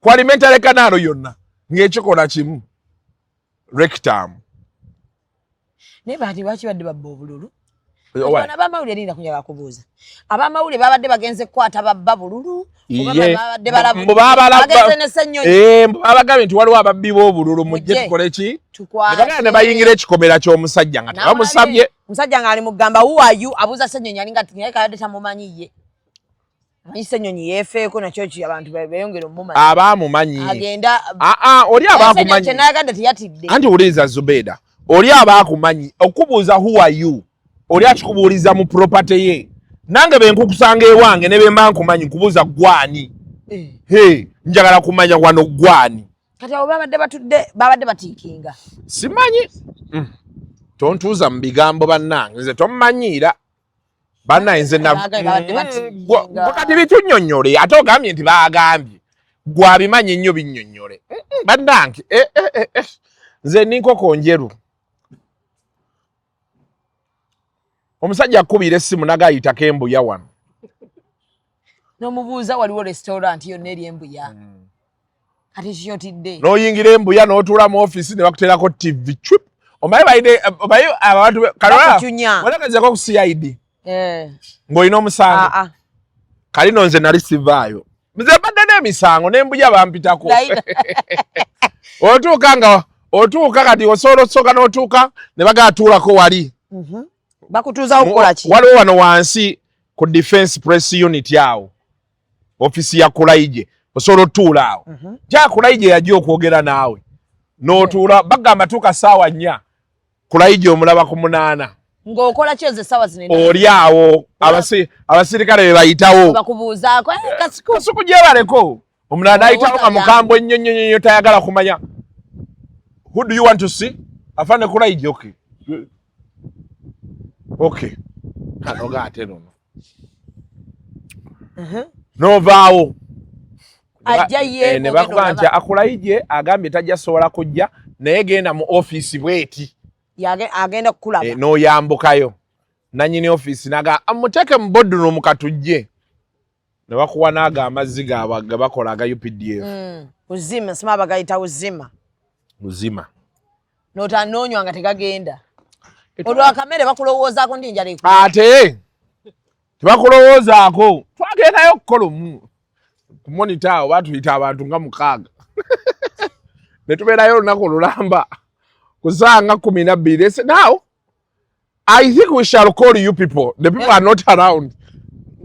ku alimentary canal yonna ng'ekikola kimu rectum. Naye bati lwaki badde babba obululu? Owa- Bano abamawulire, linda kunyaga kubuuza, abamawulire babadde bagenze kukwata babba bululu oba Iye. babadde balabu- Mbu bagenze ne Ssenyonyi? Eh, mbu babagambye nti waliwo ababbi b'obululu, mujje Mujje. tukole ki? Tukwate. Ne bagenda ne bayingira ekikomera ky'omusajja nga tebamusabye. Omusajja ng'ali mugamba, "Who are you?" Abuuza Ssenyonyi alinga naye kayadde tamumanyi ye. Amanyi Ssenyonyi yeefeeko nakyo ki abantu beeyongere omumanya. Aba amumanyi. Agenda. Aa, oli aba akumanyi. Kyenayagadde teyatidde. Anti wuliriza Zubeeda, oli aba akumanyi okubuuza "Who are you?" Oli akikubuuliza mu property ye. Nange bwe nkukusanga ewange ne bwe mba nkumanyi, nkubuuza gwani. Eh. He, njagala kumanya wano gwani. Kati abo babadde batudde, babadde batiikinga. Simanyi. Tontuuza mu bigambo bannange, nze tommanyiira bannaye nze kati bitunnyonnyole, ate ogambye nti baagambye, gwe abimanyi ennyo binnyonnyole bannange. Eh, eh, eh, nze ndi nkoko njeru. Omusajja akubira essimu nagayitako embuya wano. N'omubuuza waliwo restaurant yonna eri embuya? Kati kikyotidde. N'oyingira embuya n'otuula mu ofiisi ne bakuteerako TV chwip. Omanyi balina, omanyi abantu Bakucunya. Walagazako ku CID ng'olina omusango? Ah, ah. Kalino nze nali sivaayo, nze mbadde n'emisango n'embuya bampitako. Otuuka nga otuuka kati osobola osooka n'otuuka ne bagatuulako wali. Bakutuuzawo kukola ki? Waliwo wano wansi ku defense press unit awo, ofiisi ya Kulaije, osobola otuula awo. Ja Kulaije yajja okwogera naawe n'otuula, bagamba tuuka 4:00, Kulaije omulaba ku 8:00. Ng'okola ki ezo essaawa zino endala? Oli awo abasirikale be bayitawo. Bakubuuzaako, "Kasuku." Kasuku gyebaleko. Omulala nayitawo nga Owoza mukambwe ennyo nnyo nnyo, tayagala kumanya. "Who do you want to see?" "Afande Kulaije." Okay, kanoga ate nono novaawo. Ajja ye, Ne ogenda bakuba nti olaba. Akulaije agambye tajja sobola kujja, naye genda mu ofiisi bweti. Agenda kukulaba. N'oyambukayo, nanyini ofiisi naga muteeke mu boardroom katujje, ne bakuwa naago amazzi gaabwe ge bakola aga UPDF. Uzima, sima bagayita uzima. Buzima. Nonywa nga tegagenda, olwo akamere bakulowoozaako ndi njala Ate tebakulowoozaako. Twagendayo okukola omu ku monitor awo, batuyita abantu nga 6 ne tubeerayo olunaku lulamba ku ssaawa nga 12. They said, "Now I think we shall call you people. The people are not around."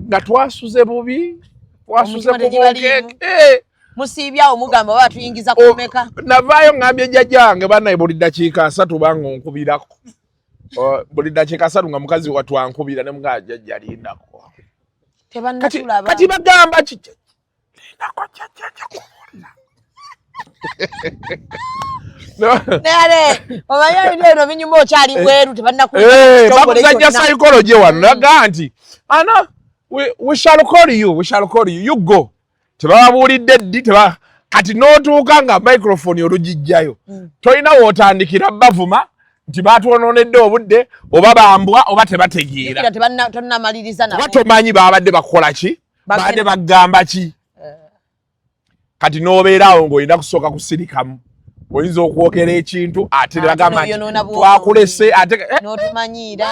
Nga twasuze bubi, twasuze Omutima ku tegibaliimu. bunkeke. Musiibyawo mugamba oba tuyingiza kumeka? Navaayo ngambye jjajja wange, bannaye, buli ddakiika 30 banga onkubirako. Buli ddakiika 30 nga mukazi wattu ankubira, ne mugaa, "Jjajja, lindako." Kati, Tebannatulaba. Kati bagamba ki? "Lindako jjajja, nja kubuulira." Naye omanyi ebintu ebino binyuma okyali bweru, Bakuzajja tebannakuitongole. Psychology wano naga nti ana we shall call you, we shall call you, you go. Tebababuulidde ddi, teba kati n'otuuka nga microphone olugijjayo, tolina wootandikira bavuma nti batwonoonedde obudde oba bambwa oba tebategeera. Tonamaliriza Oba nabo. Tomanyi babadde bakukola ki, babadde bagamba ki. Kati n'obeera awo ng'olina kusooka kusirikamu, oyinza okwogera ekintu ate ne Ate bagamba nti n'oyonoona bwonoonyi. twakulese ate N'otumanyiira.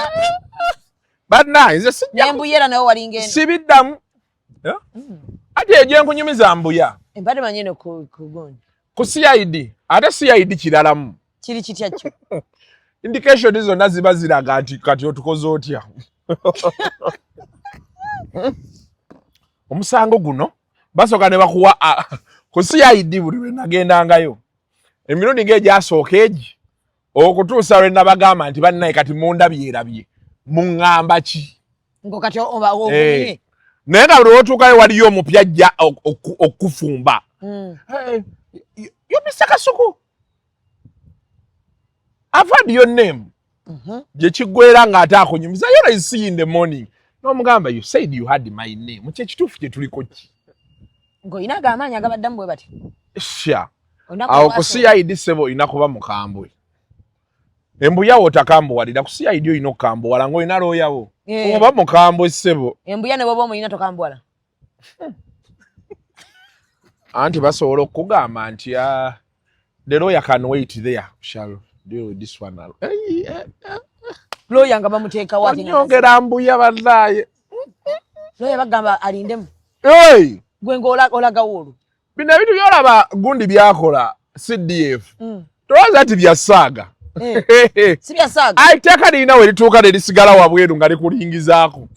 Bannaye nze sijja Nembuyera nawe walinga eno. Sibiddamu. Eh? Ate eyo gyenkunyumiza mbuya. Embadde manyi eno ku gundi. Ku CID, ate CID kiralamu. Kiri kitya kyo? Indication zonna ziba ziraga nti kati otukoze otya omusango guno. Basooka ne bakuwa ku CID. Buli lwe nagendangayo emirundi ng'egyasooka egi okutuusa lwe nabagamba nti bannaye, kati mundabyerabye, muŋŋamba ki? Ngo kati oba ogumye. Naye nga buli lwotuukayo waliyo omupya ajja okufumba. "Hey, you Mr. Kasuku, I've heard your name." Gye kiggwera ng'ate akunyumiza, "You always see in the morning." N'omugamba, "You said you had my name, kye kituufu kye tuliko ki?" Ng'olina ago amaanyi agabaddamu bwe bati? Sha. Olunaku Awo ku olwasooka. CID, ssebo, olina kuba mukambwe. Embuya wootakambuwalira, ku CID olina okukambuwala ng'olina looyawo. Oba mukambwe, ssebo. Embuya ne bwoba omulina tokambuwala. Anti basobola okukugamba nti, "Ah, the lawyer can wait there, shall deal with this one." Hey, eh, eh. Looya nga bamuteekawo ate nga Onyongera mbuya, bannaye. Looya bagamba alindemu. Hey! Gwe ng'olagawo olwo. Bino ebintu byolaba gundi byakola CDF, tolowooza nti bya saaga. Si bya saaga. Etteeka lirina we lituuka ne lisigala wabweru nga likulingizaako,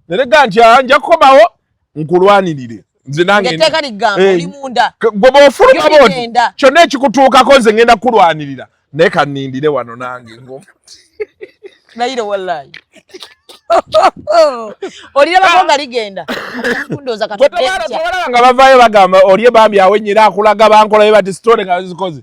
nerega nti, "Ah, nja kukomawo nkulwanirire nze nange." Ng'etteeka ligamba oli munda. Gwe bw'ofuluma Yo bwoti, ligenda. kyonna ekikutuukako nze ngenda kukulwanirira, naye kanindire wano nange Nayire wallahi. Olirabako nga ligenda. Ndowooza katobalaba nga bavaayo bagamba oli bambi awenyera akulaga bankola bati story nga bazikoze.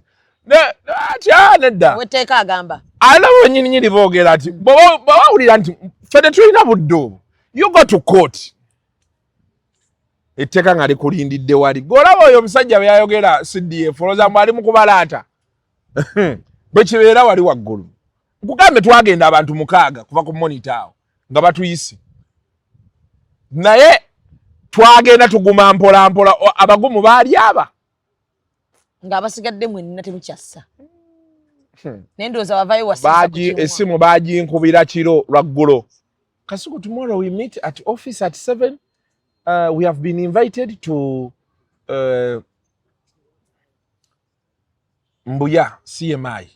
Atya nedda. Wetteeka agamba. Alina bwennyininyini boogera ati bw'awulira nti ffe tetulina budde obwo. You go to court. Etteeka nga likulindidde wali. Gw'olaba oyo omusajja bwe yayogera CDF olowooza mbu ali mu kubalaata. Bwe kibeera wali waggulu. Nkugambe twagenda abantu 6 kuva ku monitor awo nga batuyise. Naye twagenda tuguma mpola mpola abagumu baali aba. Nga abasigadde mwenna temukyassa. Naye ndowooza bavaayo wasiisa ku kimu. Essimu baaginkubira kiro lwaggulo. Kasuku, tomorrow we meet at office at 7. We have been invited to Mbuya CMI.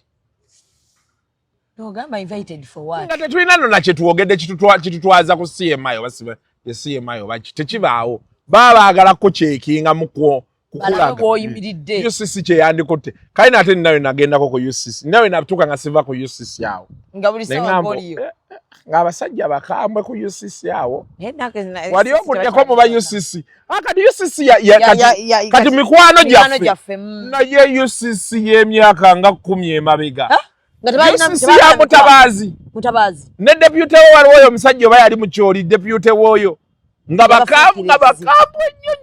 Ogamba invited for what? Nga tetulina nno nakye twogedde kitutwaza ku CMI oba ye CMI oba tekibaawo. Baba baagala kucekinga mu kukulaga. Bw'oyimiridde. UCC kye yandikutte. Kale nate nnawe nagendako ku UCC. Nawe natuuka nga siva ku UCC awo. Nga buli ssaawa ng'oliyo. Ng'abasajja bakambwe ku UCC awo. Wali okuddeko mu ba UCC. Kati UCC kati mikwano gyaffe. Naye UCC y'emyaka nga 10 emabega. UCC ya Mutabaazi. Mutabaazi. Ne deputy we waliwo oyo omusajja oba yali mukyoli deputy w'oyo. Nga bakambwe nnyo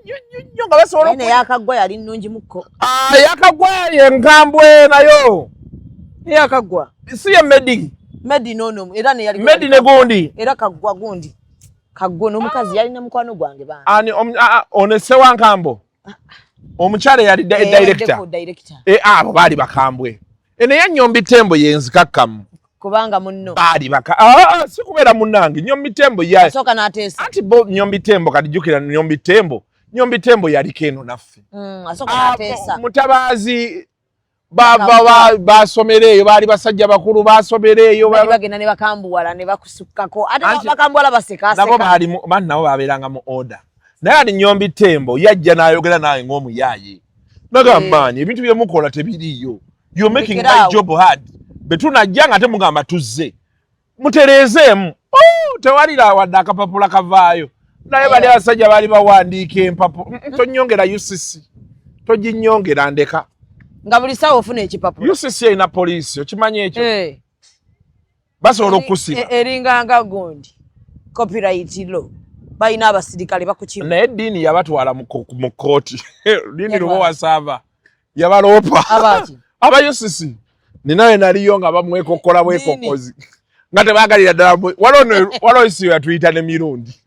nnyo nnyo nga basobola Naye Yakaggwa yali nnungi mukko. Yakaggwa ye nkambwe nayo. Yakaggwa. Si ye Medi. Medi nono era ne yali Medi ne gundi. Era Kaggwa gundi. Kaggwa n'omukazi yalina mukwano gwange bana. Ani ono Ssewankambo. Omukyala yali director. Abo baali bakambwe. Eno ya Nyombi Tembo ye nzikakkamu. Kubanga munno. Baali baka. Si kubeera munnange. Nyombi Tembo ya. Asooka n'ateesa. Anti bo Nyombi Tembo kati jjukira Nyombi Tembo. Nyombi Tembo yaliko eno naffe. Asooka n'ateesa. Mutabaazi bava basomera eyo baali basajja bakulu basomera eyo. Bali bagenda ne bakambuwala ne bakusukkako. Ate bakambuwala basekaaseka. Nabo baali nabo babeeranga mu order. Naye ali Nyombi Tembo yajja n'ayogera naye ng'omuyaaye. Nagamba ani ebintu bye mukola tebiriiyo. You're making my job hard. Betunajja nga temugamba tuzze. Mutereezeemu. Tewalira wadde akapapula kavaayo. Naye bali abasajja baali bawandiika empapula. Tonnyongera UCC. Toginnyongera ndeka. Nga buli ssaawa ofuna ekipapula. UCC erina poliisi, okimanyi ekyo? Basobola okukusiba. Eringanga gundi. Copyright law. Balina abasirikale bakukima. Naye Ddiini yabatwala mu kkooti. Ddiini lubo wasaava. Yabaloopa. Aba UCC. Ninawe naliyo nga bamwekokkola bwekokkozi. Nga tebaagalira ddala. Waliwo isi yatuyita ne Mirundi.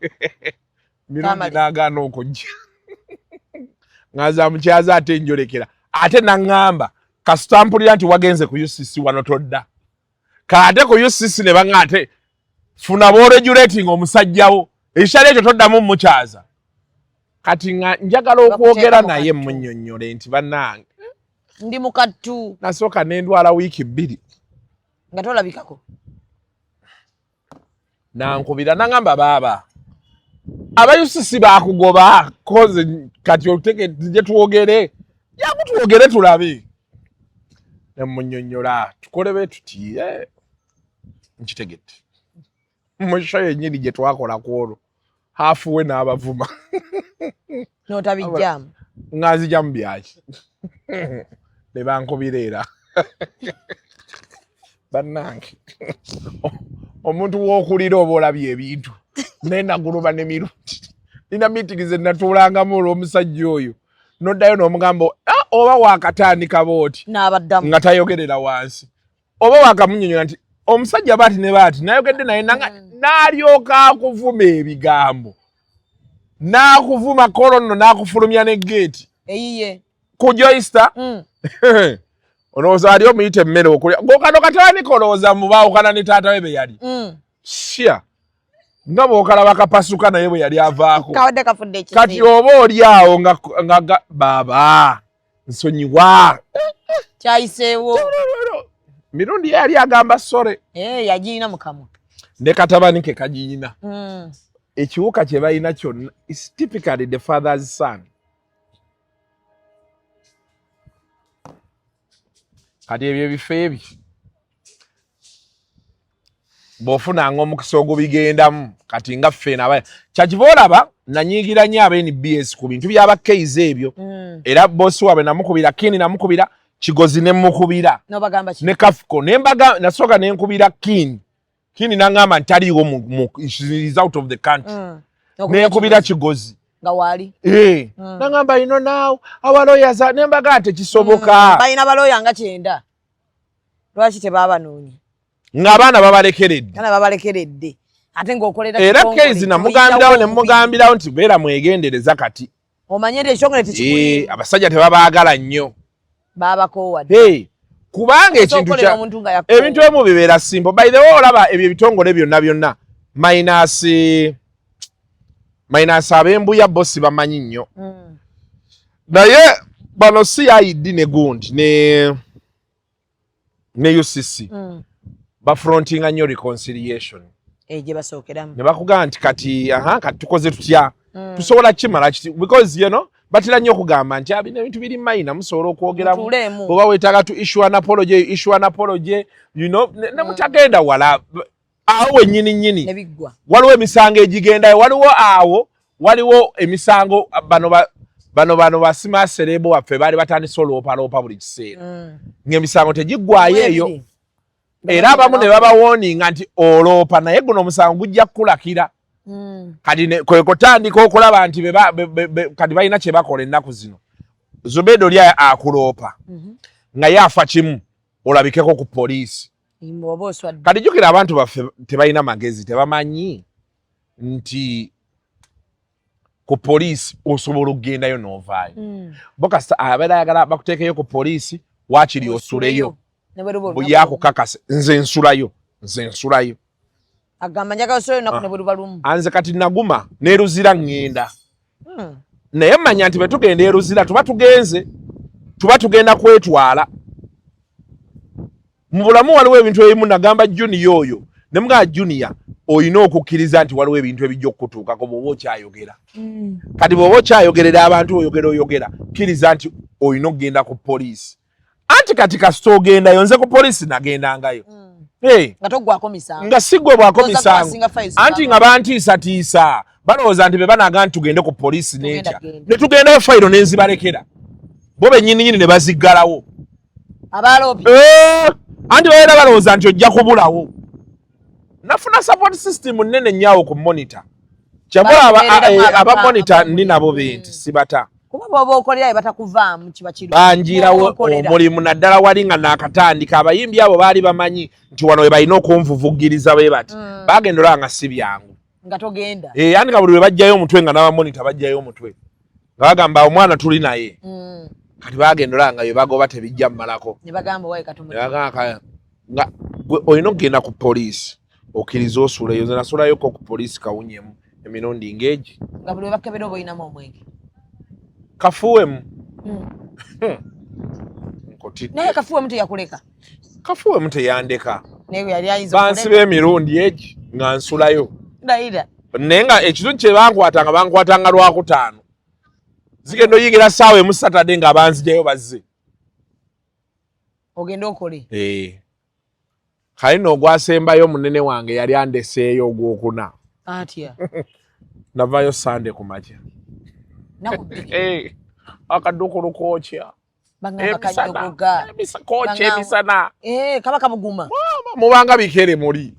Mirundi n'agaana okujja. Nga nze amukyaza ate njolekera. Ate n'aŋŋamba kasita mpulira nti wagenze ku UCC wano todda. Kaate ku UCC ne baŋŋa ate funa bw'oregulating omusajja wo. Ekitali ekyo toddamu mukyaza. Kati nga njagala okwogera naye munnyonnyole nti bannange. Ndi mukattu. Nasooka ne ndwala wiiki 2. Nga tolabikako. Nankubira n'aŋŋamba baaba. Aba UCC baakugoba koze kati oteke tujje twogere. Jangu twogere tulabe. Ne munnyonnyola tukole bwe tuti. Nkitegedde. Mu show yennyini gye twakola ku olwo. Haafu we n'abavuma. N'otabijjaamu. Nga nzijjamu byaki. Ne bankubira era. Bannange. Omuntu w'okulira oba olabye ebintu. Naye naguluba ne Mirundi. Nina meeting ze natuulangamu olw'omusajja oyo. N'oddayo n'omugamba oba waakatandika bw'oti. N'abaddamu. Nga tayogerera wansi. Oba waakamunnyonnyola nti omusajja baati ne baati nayogedde naye n'alyoka akuvuma ebigambo. N'akuvuma kolo nno n'akufulumya ne geeti. Eyiye. Ku Joyster. Olowooza ali omuyita emmere okulya. Gokano katandika olowooza mubaawukana ne taata we be yali. Sya. Nga bw'okalaba kapasuka naye bwe yali avaako. Kawadde kafudde ekizibu. Kati oba oli awo nga baaba nsonyiwa. Kyayiseewo. Mirundi yali agamba sore. Yagiyina mu kamwa. Ne katabani ke kagiyina. Ekiwuka kye balina kyonna is typically the father's son. Kati ebyo ebifo ebyo. Bw'ofunanga omukisa ogubigendamu kati nga ffe naba kyakiva olaba nanyiigira nnyo aba NBS ku bintu byaba K's ebyo. Era bosi waabwe namukubira, Kini namukubira, Kigozi ne mukubira ne Kafuko ne mbaga, nasooka ne nkubira Kini, Kini nangamba nti taliiwo is out of the country. Ne nkubira Kigozi nga wali nangamba you know now our lawyers are, ne mbaga tekisoboka. Balina balooya nga 90, lwaki tebabanoonya? Ng'abaana babalekeredde. Abaana babalekeredde ate ng'okolera Era kitongole, Kezi namugambirawo ne oyitawo mugambirawo nti beera mwegendereza kati. Omanye nti ekitongole tekikuli. Abasajja tebabaagala nnyo. Babakoowa dda. Hey, kubanga ekintu Osobola kya omuntu nga yakoowa. Ebintu ebimu bibeera simple. By the way, olaba ebyo ebitongole byonna byonna minus ab'embuya bo sibamanyi nnyo. Naye bano CID ne gundi ne UCC bafrontinga nnyo reconciliation. Gye basookeramu. Ne bakugamba nti kati aha, kati tukoze tutya? Tusobola kukimala kiti? Because you know batera nnyo okugamba nti bino ebintu biri mayina, musobola okwogeramu. Mutuuleemu. Oba weetaaga to issue an apology, issue an apology, you know, ne mutagenda wala awo wennyini nnyini. Ne biggwa. Waliwo emisango egigendayo, waliwo awo waliwo emisango bano basimaserebo waffe baali batandise olwoopaloopa buli kiseera ng'emisango tegiggwayo eyo. Ebiri. Era abamu ne babawooninga nti oloopa naye guno omusango gujja kukulakira. Kati kwe kutandika okulaba nti kati balina kye bakola ennaku zino. Zubedo oli akuloopa nga ye afa kimu olabikeko ku poliisi. Oba oswadde. Kati jjukira abantu baffe tebalina magezi, tebamanyi nti ku poliisi osobola okugendayo n'ovaayo. Bo kasita abeera ayagala bakuteekeyo ku poliisi, waakiri osuleyo. Ne bwe luba olunaku. Buyakukakase nze nsulayo, nze nsulayo. Agamba njagala osulayo olunaku ne bwe luba lumu. Anze kati naguma neruzira ŋŋenda, naye manya nti bwe tugenda eruzira tuba tugenze, tuba tugenda kwetwala mu bulamu. Waliwo ebintu ebimu nagamba Junior oyo ne mugamba, Junior, olina okukkiriza nti waliwo ebintu ebijja okukutuukako bw'oba okyayogera. Kati bw'oba okyayogerera abantu, oyogera oyogera, kkiriza nti olina okugenda ku poliisi. Anti kati kasita ogendayo, nze ku poliisi nagendangayo. Hey. Nga toggwako misango. Nga siggwe bwako Ndowooza misango. gwasinga files. Anti nga bantiisatiisa, balowooza nti be banaga nti tugende ku poliisi Tugenda n'enkya genda. Ne tugendayo, fayiro nenzibalekerera bo bennyininyini ne baziggalawo. Abaloopi. Eh, anti babeera balowooza nti ojja kubulawo. Nafuna support system nnene nnyo ku Monitor. Kyava Bakubeereramu aba Monitor ndi nabo benti sibata. Kuba bw'oba okolera bye batakuvaamu kiba kirungi. Banjirawo Bw'oba okolera. omulimu, naddala wali nga naakatandika. Abayimbi abo baali bamanyi nti wano we balina okunvuvugiriza bwe bati. Bagenda olaba nga si byangu. Nga togenda. Eh, andi nga buli lwe bajjayo omutwe nga n'Abamonita bajjayo omutwe nga bagamba omwana tuli naye. Kati bagenda olaba nga bye bagoba tebijja mmalako. Ne bagamba waye katono. Ne bagamba nga gwe olina okugenda ku poliisi okkiriza osuleyo. Nze nasulayoko ku poliisi kawunyemu emirundi ng'egi. Nga buli lwe bakebera oba olinamu omwenge. Kafuwemu. Nkotidde. Naye kafuwemu teyakuleka. Kafuwemu teyandeka. Naye yali ayinza Bansiba emirundi egi nga nsulayo. Ndayira. Naye nga ekitundu kye bankwatanga, bankwatanga Lwakutaano, zigenda oyingira ssaawa 1 Saturday nga banzijayo bazze. Ogende okole. Eh. Kale nno ogwasembayo munene wange yali andeseeyo Ogwokuna. Atya? Navayo Sande ku makya. Naku 2. Eh, akaddukulu kookya. Bagamba Emisana. kanyogoga. Kookya emisana. Eh, kaba kabuguma. Mubanga bikere muli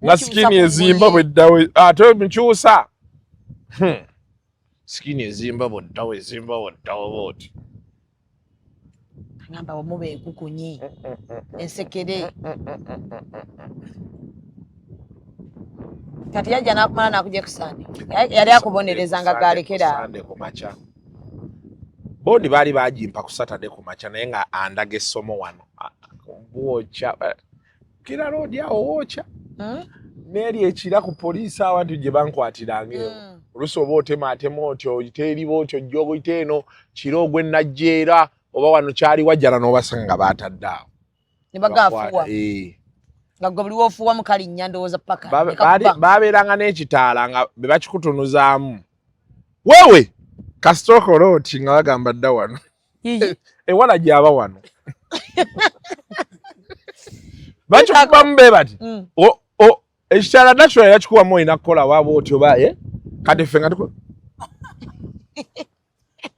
nga Mukyusa skin ku ezimba ngoye. bweddawo ate nkyusa. Skin ezimba bweddawo, ezimba bweddawo bwoti. Agamba omuba enkukunyi ensekere. Kati yajja n'akumala n'akujja ku Sande. Yali akubonereza nga galekera. Sande ku makya. Bondi baali bagimpa ku Saturday ku makya, naye nga andaga essomo wano. Ah, bwokya kira roodi awo wookya neeri ekira ku poliisi awantu gye bankwatiranga eyo. Oluusi oba otemaatema otyo oyita eriba otyo ojja oyita eno kiro ogw'enajjeera oba wano kyali wajjala n'obasanga nga baatadde awo. Ne bagaafuwa. Bakwata, eh. Nga gwe buli woofuwamu kalinnya ndowooza paka. Ne kakuba. Babeeranga n'ekitaala nga be bakikutunuzaamu wewe kasita okola oti nga bagamba dda wano. Yiyi. Ewala gyaba wano. Bakikubamu be bati. O ekikyala natural yakikubamu olina kukola waaba otyo ba eh? Kati ffe nga tuko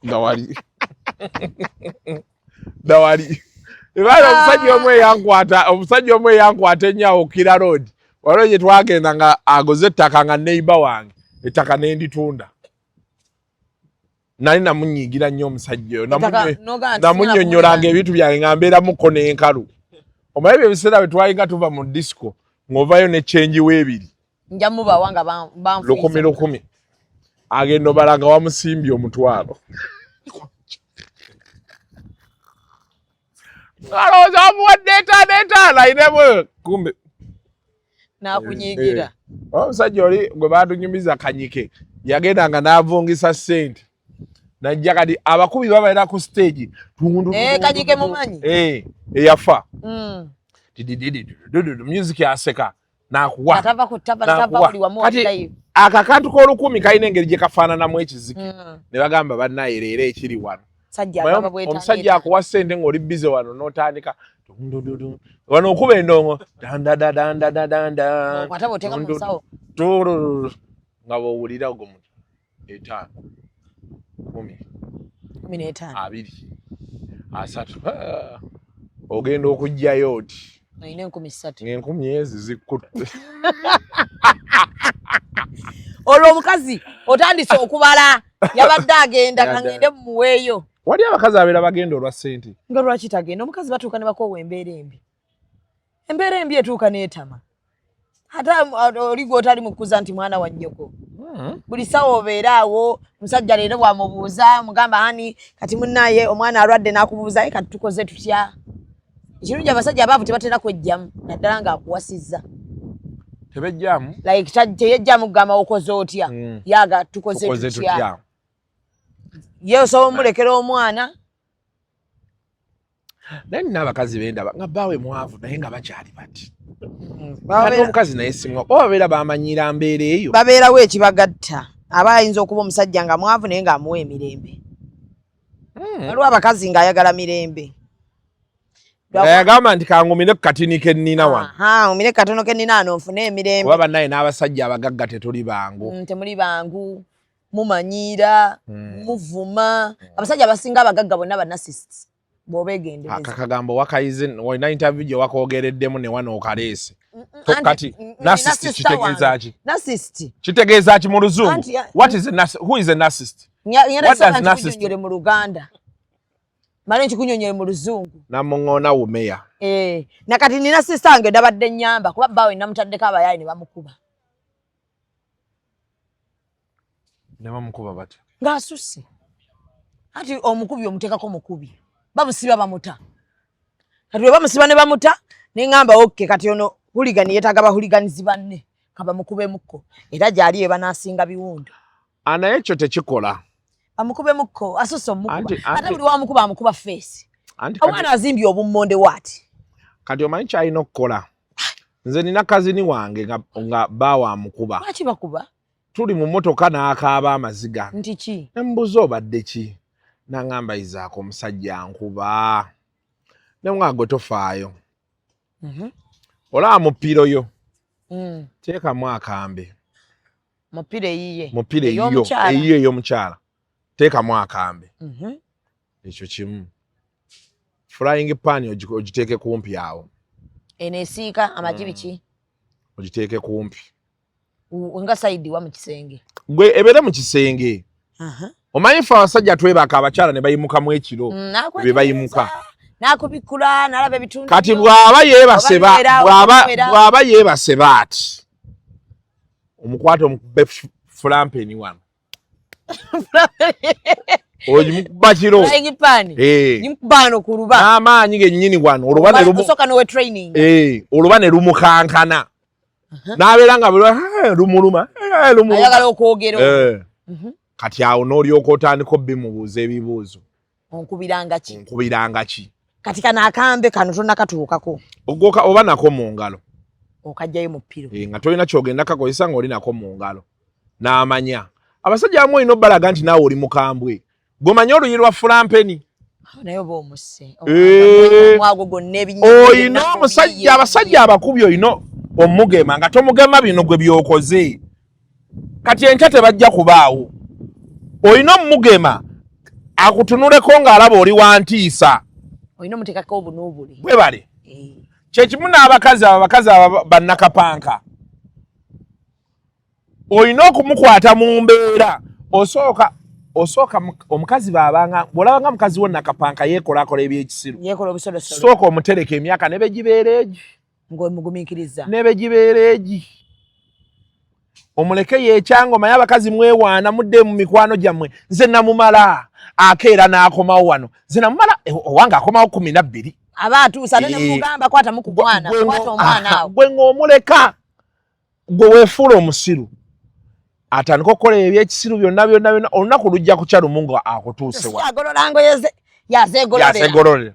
nga wali nga wali ebaala omusajja omu eyankwata omusajja omu eyankwata ennyo awo Kira Road waliwo gye twagenda nga agoze ettaka nga neighbor wange ettaka nenditunda nali namunyiigira nnyo omusajja oyo namunnyonnyolanga ebintu byange nga mbeeramuko n'enkalu omanyi ebyo ebiseera bwe twalinga tuva mu disco ng'ovayo ne kyenji w'ebiri nja mubawa nga lukumi lukumi agenda obala nga wamusimbye omutwalo alowooza wamuwadde etaano etaano ayinemu kumbe nakunyigira eh, eh. omusajja oli gwe batunyumiza kanyike yagenda nga n'avungisa ssente najja kati abakubi babeera ku stage eh, kanyike mumanyi eyafa music aseka nakuwa kati akakantu k'olukumi kalina engeri gye kafaananamu ekizike mm. ne bagamba bannaye leero ekiri wano omusajja akuwa ssente ng'oli bize wano n'otandika wano okuba endongo dandadadandadadanda nga bw'owulira ogwo muti etaano kumi abiri asatu ogenda okugjayo oti olina enkumi ssatu ng'enkumi ezi zikkutte olwo omukazi otandise okubala yabadde agenda kangende mumuweeyo wali abakazi abeera bagenda olwa ssente nga lwaki tagenda omukazi batuuka ne bakoowa embeera embi embeera embi etuuka n'etama ate oli gwotali mukuza nti mwana wa nnyoko hmm. buli sawa obeera awo musajja leero bwamubuuza mugamba ani kati munaye omwana alwadde n'akubuuza ye kati tukoze tutya ekirungi abasajja abaavu tebatera kwejjamu naddala ng'akuwasizza tebejjamu like teyejjamu kugamba okoze otya hmm. yaga tukoze tutya ye osobola omulekera omwana naye nina abakazi bendaba nga bbaawe mwavu naye nga bakyali bati hmm, omukazi naye simwa oba babeera bamanyiira mbeera eyo babeerawo ekibagatta aba ayinza okuba omusajja nga mwavu naye ng'amuwa emirembe hmm. waliwo abakazi ng'ayagala mirembe yagamba nti kangumire ku katini kennina wano ngumire katono kennina ano nfune emirembe oba bannaye n'abasajja abagagga tetuli bangu hmm, temuli bangu mumanyiira hmm. muvuma hmm. abasajja abasinga abagagga bonna ba narcissists bw'obeegendereza akakagambo wakayize olina interview gye wakoogereddemu ne wano okaleese kati narcissist kitegeeza ki narcissist kitegeeza ki mu luzungu what is a who is a narcissist what does narcissist mu luganda male nkikunyonyole mu luzungu namuŋoona wumeya eh, nakati nina sister wange ndabadde nyamba kuba bbaawe namutaddeko abayaayi ne bamukuba ne bamukuba batya ng'asusse ati omukubi omuteekako mukubi bamusiba bamuta kati bwe bamusiba ne bamuta ne ŋŋamba okke kati ono huligani yeetaaga bahuliganizi banne kabamukubemukko era gyali ebanaasinga biwundu anaye ekyo tekikola amukubemukko asusse omukuba ate buli wamukuba amukuba feesi omwana azimbye obummonde waati kati omanyi kyalina okukola nze nina kazini wange nga, nga baawe amukuba lwaki bakuba tuli mu motoka n'akaaba amaziga nti ki nembuuza obadde ki nangamba izaako omusajja ankuba nemwa gwe tofaayo mm -hmm. olaba mupiiro yo mm. teekamu akambe mupiiro eyiye mupiiro eyiyo eyiyo ey'omukyala teekamu akambe mm -hmm. ekyo kimu frying pan ogiteeke kumpi awo eno esiika amagi mm. biki ogiteeke kumpi nga saidi wa mu kisenge gwe ebeere mu kisenge omanyi ffe abasajja twebaka abakyala ne bayimukamu ekiro mm, be bayimuka nakubikula nalaba ebitundu kati bw'aba yeebase bw'aba yeebase baati omukwata omukube fulampeni wano ogimukuba kiro eh. n'amaanyi gennyini wano eh, oluba ne lumukankana n'abeera nga eh, lumuluma ayagala okwogera mhm. kati awo n'olyoka otandika obimubuuza ebibuuzo onkubiranga ki onkubiranga ki kati kano akambe kano tonakatuukako ogoka oba nako mu ngalo okajjayo mu ppiro eh, nga tolina kyogenda kakozesa ng'oli nako mu ngalo n'amanya abasajja abamu olina obbalaga nti naawe oli mukambwe gomanye oluyi lwa fulampeni Naye oba omusse Eh. mwago gwonna. Oyina omusajja, abasajja abakubi oyina omugema nga tomugema bino gwe byokoze kati enkya tebajja kubaawo. Oyina omugema akutunuleko ng'alaba oli wantiisa. Olina omuteekako obunuubuli. Bwebale. Eh. Kyekimu n'abakazi abo, abakazi abo bannakapanka, olina okumukwata mu mbeera. Osooka omukazi baabanga bw'olabanga mukazi wo nakapanka yeekolakola ebyekisiru, yeekola obusolosolo, sooka omutereka emyaka ne begibeera egi, ng'omugumiikiriza. Ne begibeera egi, omuleke yeekyanga. Omanyi abakazi mwewaana, mudde mu mikwano gyammwe, nze namumala akeera n'akomawo wano, nze namumala owange akomawo 12. Aba atuusa ate Eh. nemugamba kwatamu ku mwana, kwata omwana awo. Gwe ng'omuleka, gwe weefuula omusiru, atandika okukola ebyekisiru byonna byonna byonna. Olunaku lujja kukya lumu nga akutuuse wa. Agolola ngoye ze, yazeegololera. Yazeegololera.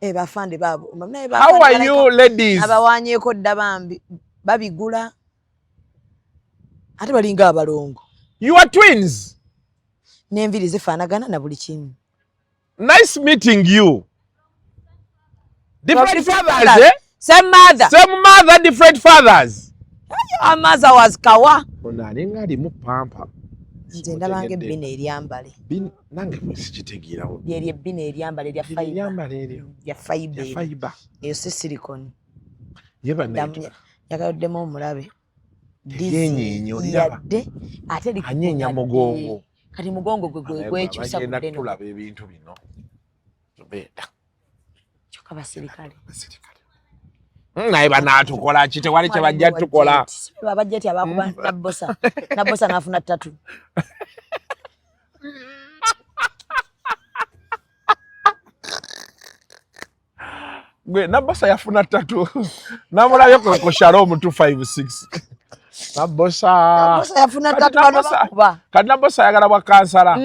Eh, bafande baabo naye. How are you, ladies? Abawanyeeko dda bambi babigula, ate balinga abalongo. You are twins. N'enviiri zifaanagana na buli kimu. Nice meeting you. Different fathers, eh? Same mother. Same mother, different fathers. Our mother was kawa. Ono alinga alimu pampa. Nze ndabanga ebbina eryambale. Nange bwe sikitegeerawo. Lyeryo ebbina eryambale lya fiber. Eryambale eryo. Lya fiber. Lya fiber. Eyo si silicone. Ye bannaye. Yagaddemu omulabe. Teryenyeenya, oliraba. Yadde ate Anyeenya mugongo. Kati mugongo gwe gwe gwekyusa ku Bagenda ddene. tulaba ebintu bino. Zubeeda. Kyokka basirikale. Naye banaatukola ki? Tewali kye bajja tukola. Abajjeti abakuba Nabbosa, Nabbosa n'afuna ttatu. Gwe Nabbosa yafuna ttatu, namulabye ku Shalom 256 Nabbosa. Nabbosa yafuna Kati ttatu, bano bakuba. Kati Nabbosa ayagala bwa kansala.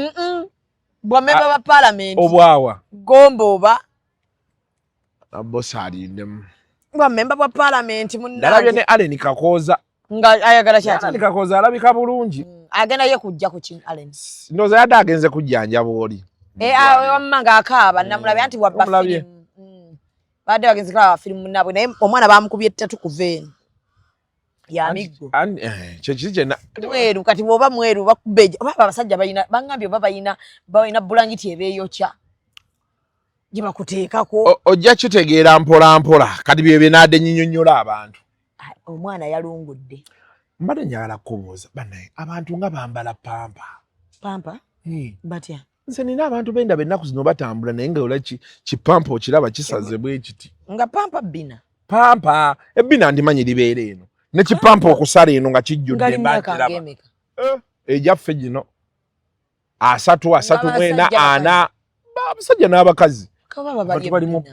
Bwa memba ba paalamenti. Obwawa. Gomba oba. Nabbosa alindemu. Bwa memba bwa paalamenti. Nalabye ne Munnange. Allen Kakooza. Nga ayagala kyati. Allen Kakooza alabika bulungi. Agenda ye kujja ku ki, Allen? Ndowooza yadde agenze kujjanjaba oli. Eh, ah, wamma ng'akaaba namulabye anti wabba Omulabye. firimu. Badde bagenze kulaba firimu munnaabwe, naye omwana bamukubye ttatu kuva eno ya miggo. Kyekiri kyena. Mweru, kati bw'oba mweru bakuba oba abo abasajja balina, baŋŋambye oba balina bulangiti ebeeyokya gye bakuteekako. Ojja kitegeera mpola mpola. Kati bye byenaadde nyinyonnyola abantu. Omwana yalungudde. Mbadde njagala kukubuuza, bannaye abantu nga bambala pampa. Pampa batya? Nze nina abantu bendaba ennaku zino batambula, naye nga ola kipampa okiraba kisaze bwe kiti. Nga pampa bbina. Pampa ebbina ndimanyi libeera eno, ne kipampa okusala eno nga Nga kijjudde li myaka mba nkiraba. ng'emeka? Egyaffe gino 30, 34, Ng'abasajja. 40, abasajja n'abakazi. Kaba baba Abantu bali mu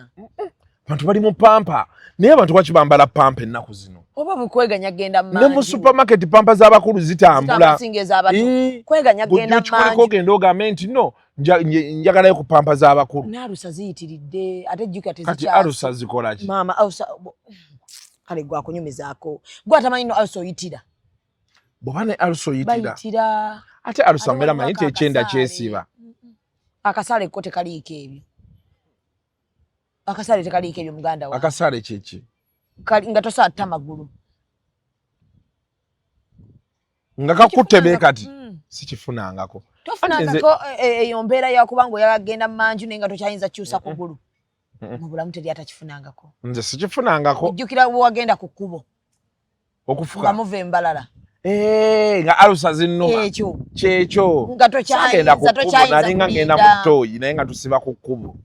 abantu bali mu pampa, naye abantu lwaki bambala pampa ennaku zino? Oba bukweganya genda Ne mu manju. supermarket pampa z'abakulu zitambula. Singa ez'abato. Eh, Kweganya gwe genda okikoleko, manju. ogenda ogambe nti no, njagalayo ku pampa z'abakulu. N'alusa ziyitiridde, ate jjukira Kati tezikyasi. alusa zikola ki? Maama, alusa kale gwakunyumizaako gwe atamanyi no alusa oyitira. Bw'oba ne alusa oyitira. Bayitira. Ate alusa Ate mbeera waliwo manyi nti ekyenda akasaale. kyesiba. Akasaale ko tekaliiko ebyo, akasaale tekaliiko ebyo, muganda wa. Akasaale kyeki? Nga tosatta magulu. Nga kakutte be kati sikifunangako. Tofunangako eyo mbeera yakubanga oyagala genda manju naye nga tokyayinza kukyusa kugulu. Mu bulamu teri atakifunangako. Nze sikifunangako. Ojjukira wewagenda ku kkubo Okufuka. nga muva embalala? Eh, nga alusa zinnuma. Ekyo. Kyekyo. Nga tokyayinza Saagenda ku kkubo, tokyayinza nali nga ngenda mu kulinda. ttooyi, naye nga tusiba ku kkubo.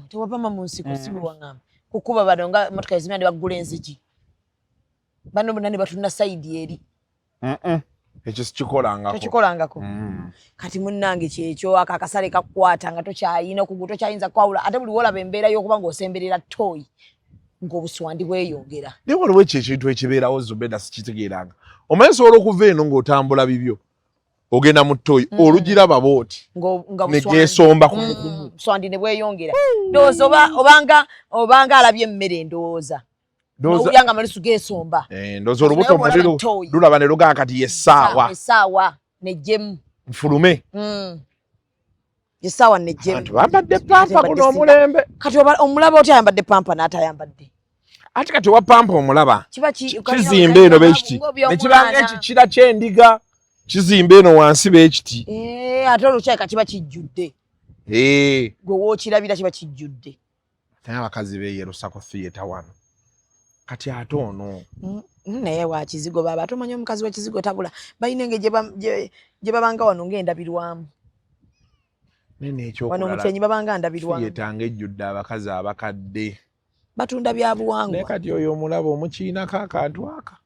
Tewapama mu nsiko, si bwe waŋŋamba kukuba bano nga motoka ezimya ne baggula enzigi, bano bonna ne batunula sayidi eri. Ekyo sikikolangako. Tokikolangako. Kati munnange kyekyo, ako akasale kakukwata nga tokyayina okugulu, tokyayinza kwawula, ate buli wolaba embeera y'okuba ng'osemberera toyi ng'obuswandi bweyongera. Naye waliwo ekyo ekintu ekibeerawo, Zubeda, sikitegeeranga. Omanyi osobola okuva eno ng'otambula bibyo, ogenda mu ttoyi, olugiraba bwoti Nga ne buswandi. geesomba kumukumu. Buswandi ne bweyongera, ndowooza obanga alabye emmere, ndowooza nowulya nga amalusu geesomba. Eh, ndowooza olubuto Naye bw'olaba muli ttooyi. lulaba ne lugamba kati yessaawa Essaawa nejjemu. nfulume. Essaawa nejje Abantu bambadde pampa guno omulembe. Kati omulaba otya ayambadde pampa n'atayambadde? Ate kati owa pampa omulaba Kiba kizimba eno bekiti nekibanga ekikira ky'endiga kizimba eno wansi bekiti. Eh, ate olwo kyalika kiba kijjudde. Eh. Gwe wookirabira kiba kijjudde. Naye abakazi beeyerusa ku theatre wano kati ate ono Naye wa kizigo baaba ate omanyi omukazi w'ekizigo tabula balina engeri gye babanga wano ng'endabirwamu. Nene Wano mu kyenyi babanga ndabirwamu. Theatre ng'ejjudde abakazi abakadde. Batunda bya buwangwa. Naye kati oyo omulaba omukiinako akantu aka.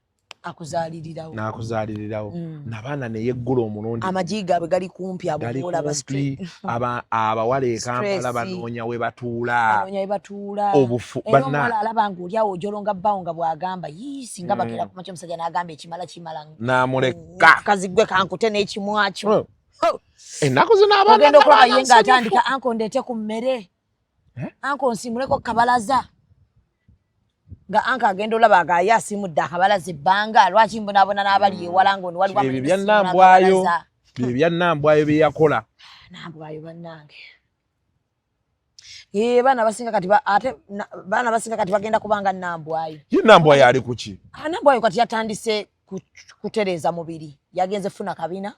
Akuzaalirirawo. N'akuzaalirirawo. Nabaana ne yeggula omulundi. Amagi gaabwe gali kumpi abo Gali b'olaba kumpi. Abawala e Kampala Stress. banoonya we batuula. Banoonya we batuula. Obufu, Era banna. omuwala alaba ng'oli awo ojolonga bbaawo nga bw'agamba, yii, singa bakeera ku makya omusajja n'agamba ekimala kimala. N'amuleka. Kazi gwe kankute n'ekimwa kyo. Ennaku zino abaana Ogenda okulaba n'abaana ye ng'atandika, nsanyufu. anko ndeete ku mmere. Eh? Anko nsimuleko ku kabalaza. Nga anko agenda olaba nga ye asimudde akabalaza ebbanga, lwaki mbonaabona n'abali ewala ng'ono waliwo Ebyo amanyi bya okusimula Nambwayo. akabalaza. Bye bya Nambwayo bye yakola. Nambwayo bannange. Eh, baana basinga kati ate baana basinga kati bagenda kubanga Nambwayo. Ye Nambwayo ali ku ki? Ah, Nambwayo kati yatandise kutereeza mubiri. Yagenze funa kabina.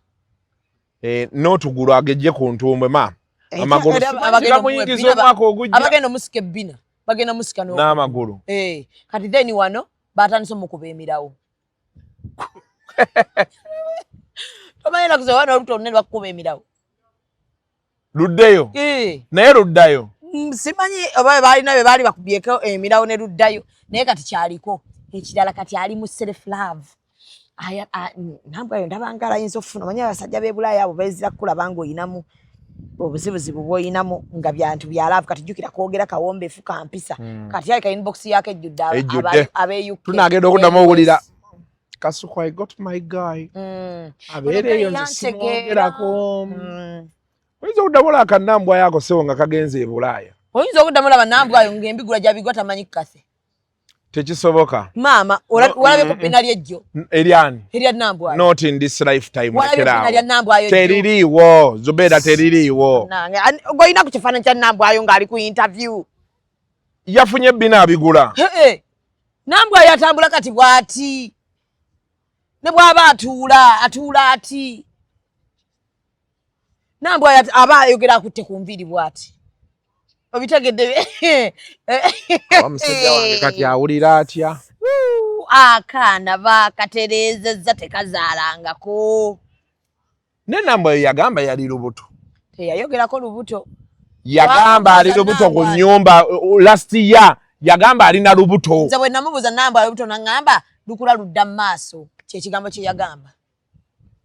Eh, n'otugulu agejje ku ntumbwe ma. Eh, Amagulu era simanyi abagenda gamuyingiza omuwa ebbina omwaka ogujja. Abagenda omusika ebbina. Bagenda musika n'omugulu. N'amagulu. Eh, kati then wano batandise omukuba emirawo. Tomanyi ennaku zino wano olubuto olunene bakukuba emirawo. Luddeyo. Eh. Naye luddayo. Simanyi oba baalina be baali bakubyeko emirawo ne luddayo. Naye kati kyaliko. Ekirala kati ali mu self love. Aya, Nambwayo ndaba nga ayinza okufuna. Omanyi abasajja b'e Bulaaya abo beezira kukulaba ng'oyinamu obuzibuzibu bw'oyinamu nga byantu bya love. Kati jjukira kwogera kawombeefu ka mpisa. Kati alika inbox yako ejjudde Ejjudde. ab'e UK. Tunaagenda okuddamu owulira. Kasuku, I got my guy. Abeera eyo nze Yantegeera. simwogerako. Oyinza okuddamu olaba ka Nambwayo ako ssebo nga kagenze e Bulaaya. Oyinza okuddamu olaba Nambwayo ng'embigula gy'abigwa tamanyi kukase. Tekisoboka. Maama, No, walabye ku ppina ly'ejjo? Eryani? Erya Nambwayo. Not in this lifetime. Walabye lekera ppina awo. lya Nambwayo jjo? Teririiwo, Zubeera teririiwo. Nange, gw'olina ku kifaananyi kya Nambwayo ng'ali ku interview. Yafunye ebbina abigula. He-e. Nambwayo atambula kati bw'ati. Ne bw'aba atuula, atuula ati. Nambwayo aba ayogera akutte ku nviiri bw'ati. Obitegedde? Oba musajja wange kati awulira atya? Wuu, akaana baakatereezezza tekazaalangako. Ne Nambwayo yagamba yali lubuto. Teyayogerako lubuto. Yagamba ali Wamubuuza lubuto ku Nambwayo. nnyumba, last year yagamba alina lubuto. Nze bwe namubuuza Nambwayo lubuto n'aŋŋamba lukula ludda mu maaso. Kye kigambo kye yagamba.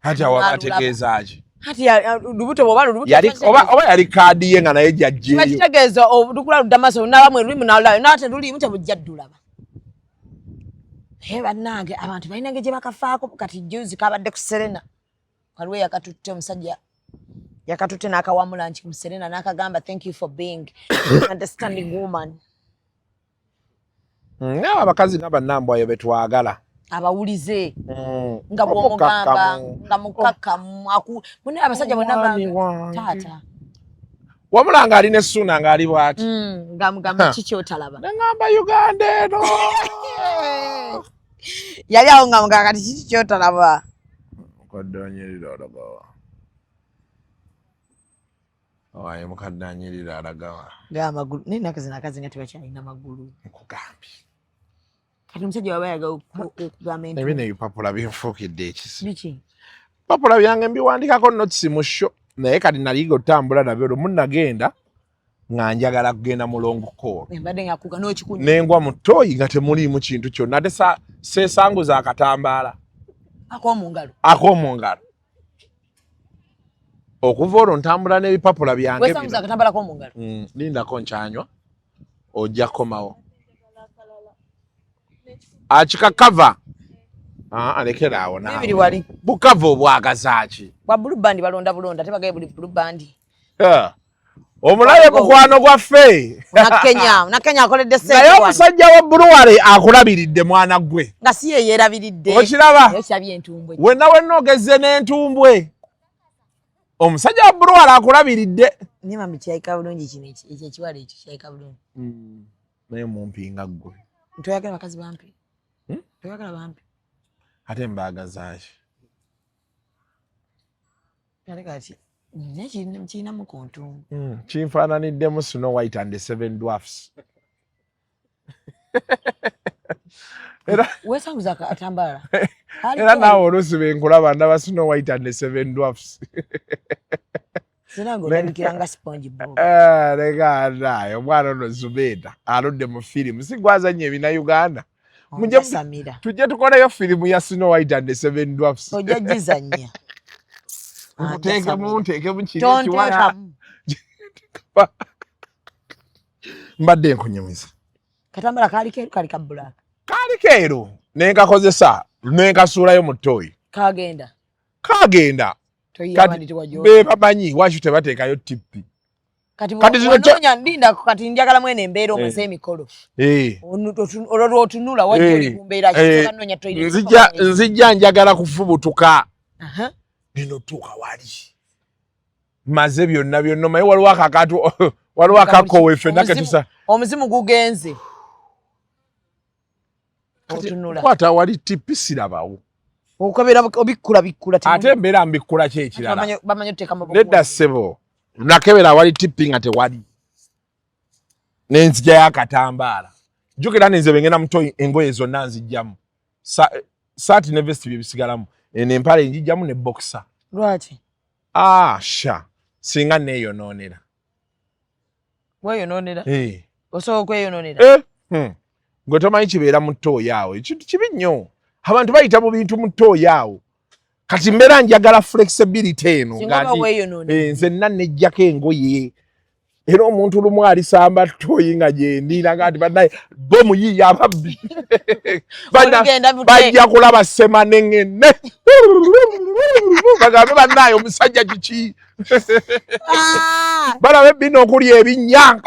Kati awo Nalulaba. ategeeza ki? Kati lubuto bw'oba lubuto Yali, kiba oba yali kaadi ye nga naye gy'aggyeeyo. Kiba kitegeeza lukula ludda mu maaso, n'abamwe lulimu n'alulaba, n'ate lulimu tebujja ddulaba. Naye bannange abantu balina engeri gye bakafaako. Kati jjuuzi kabadde ku Serena. Waliwo eyakatutte omusajja yakatutte n'akawamu lunch mu Serena n'akagamba thank you for being an understanding woman. Naye abakazi nga bannambwayo be twagala. Abawulize. Nga bw'omugamba, Omukakkamu. nga mukakkamu, munne abasajja bonna Omwami banga, wange. Taata. Wamula ng'ali ne Ssuuna ng'ali bw'ati. Nga mugamba kiki otalaba. Ne ŋŋamba Uganda eno. Yali awo nga mugamba kati kiki ky'otalaba. Mukadde anyirira alagawa. Owaye mukadde anyirira alagawa. Nga amagulu, naye ennaku zino akazi nga tebakyalina magulu. Nkugambye. Kati omusajja waba ayagala okugamba entu. Ebino ebipapula binfuukidde ekisi. Biki? Ebipapula byange mbiwandikako notes mu show. Naye kati naliga otambula nabyo lumu nagenda nga njagala kugenda mu long call. Mbadde nga kuga n'okikunya. Nengwa mu ttooyi nga temuliimu kintu kyonna. Ate seesanguza akatambaala. Ak'omu ngalo. Ak'omu ngalo. Okuva olwo ntambula n'ebipapula byange Weesanguza bino. akatambaala ak'omu ngalo. Lindako nkyanywa. Ojja kukomawo. Akikakava. Alekera awo naawe. Bibiri wali. Bukava obwagaza ki? Bwa blue band balonda bulonda, tebagaye buli blue band. Omulabe mukwano gwaffe. Una Kenya akoledde ssente Naye wano. omusajja wa Brewery akulabiridde mwana gwe. Nga si ye yeerabiridde. Okiraba? Naye kirabye entumbwe. Wenna wenna ogezze n'entumbwe. Omusajja wa Brewery akulabiridde. Naye mami kyayika bulungi kino ekyo ekiwala ekyo kyayika bulungi. Naye mumpi nga ggwe. Toyagala bakazi bampi? Toyagala bampi? Ate mbaagazaaki? Ate kati naye kirinamu ku ntungu. Kinfaananiddemu Snow White and the Seven Dwarfs. Era weesanguza akatambaala. Era naawe oluusi bwe nkulaba ndaba Snow White and the Seven Dwarfs. Sinange olabikira nga sponge bob. Eh, leka naye omwana ono Zubeeda aludde mu firimu, si gwazannya ebina Uganda. Onjasamira. Tujje tukoleyo firimu ya Snow White and the Seven Dwarfs. Ojja gizannya. Nteekemu nteekemu kiri ekiwala. Tonteekamu. Mbadde nkunyumiza. Katambala kaali keeru kaali ka black. Kaali keeru ne nkakozesa ne nkasuulayo mu ttooyi. Kagenda. Kagenda. Kati be bamanyi lwaki tebateekayo tippi. Kati wanoonya ndinda kati njagala mwene embeera omaze emikolo. Olwo lw'otunula wajja oli ku mbeera ki noonya toilet. Nzijja njagala kufubutuka. Nino tuuka wali. Maze byonna byonna omanyi waliwo akakantu waliwo akakoowe ffenna ke tusa. Omuzimu gugenze. Otunula. Kwata wali tippi sirabawo. Okabera obikkula bikkula. Ate embeera mbikkula ki ekirala? Bamanyi oteeka mu Nedda ssebo. Nakebera awali tippi nga tewali. Nenzija y'akatambaala. Jjukira nze bwe ngenda mu toyi engoye zonna nzijjamu. Saati ne vesti bye bisigalamu. Eno empale njijjamu ne boxer. Lwaki? Ah, sha. Singa neeyonoonera. Weeyonoonera? Osobola okweyonoonera? Gwe tomanyi kibeera mu ttooyi awo. Ekintu kibi nnyo. Abantu bayita mu bintu mu ttooyi awo. Kati mbeera njagala flexibility eno. Nze nna nejjako engoye. Era omuntu lumu alisamba ttooyi nga gyendi nga nti bannaye bo muyiiya ababbi. Bajja kulaba ssemanengene. Bagambe bannaye omusajja kiki? Balaba ebbina okulya ebinnya.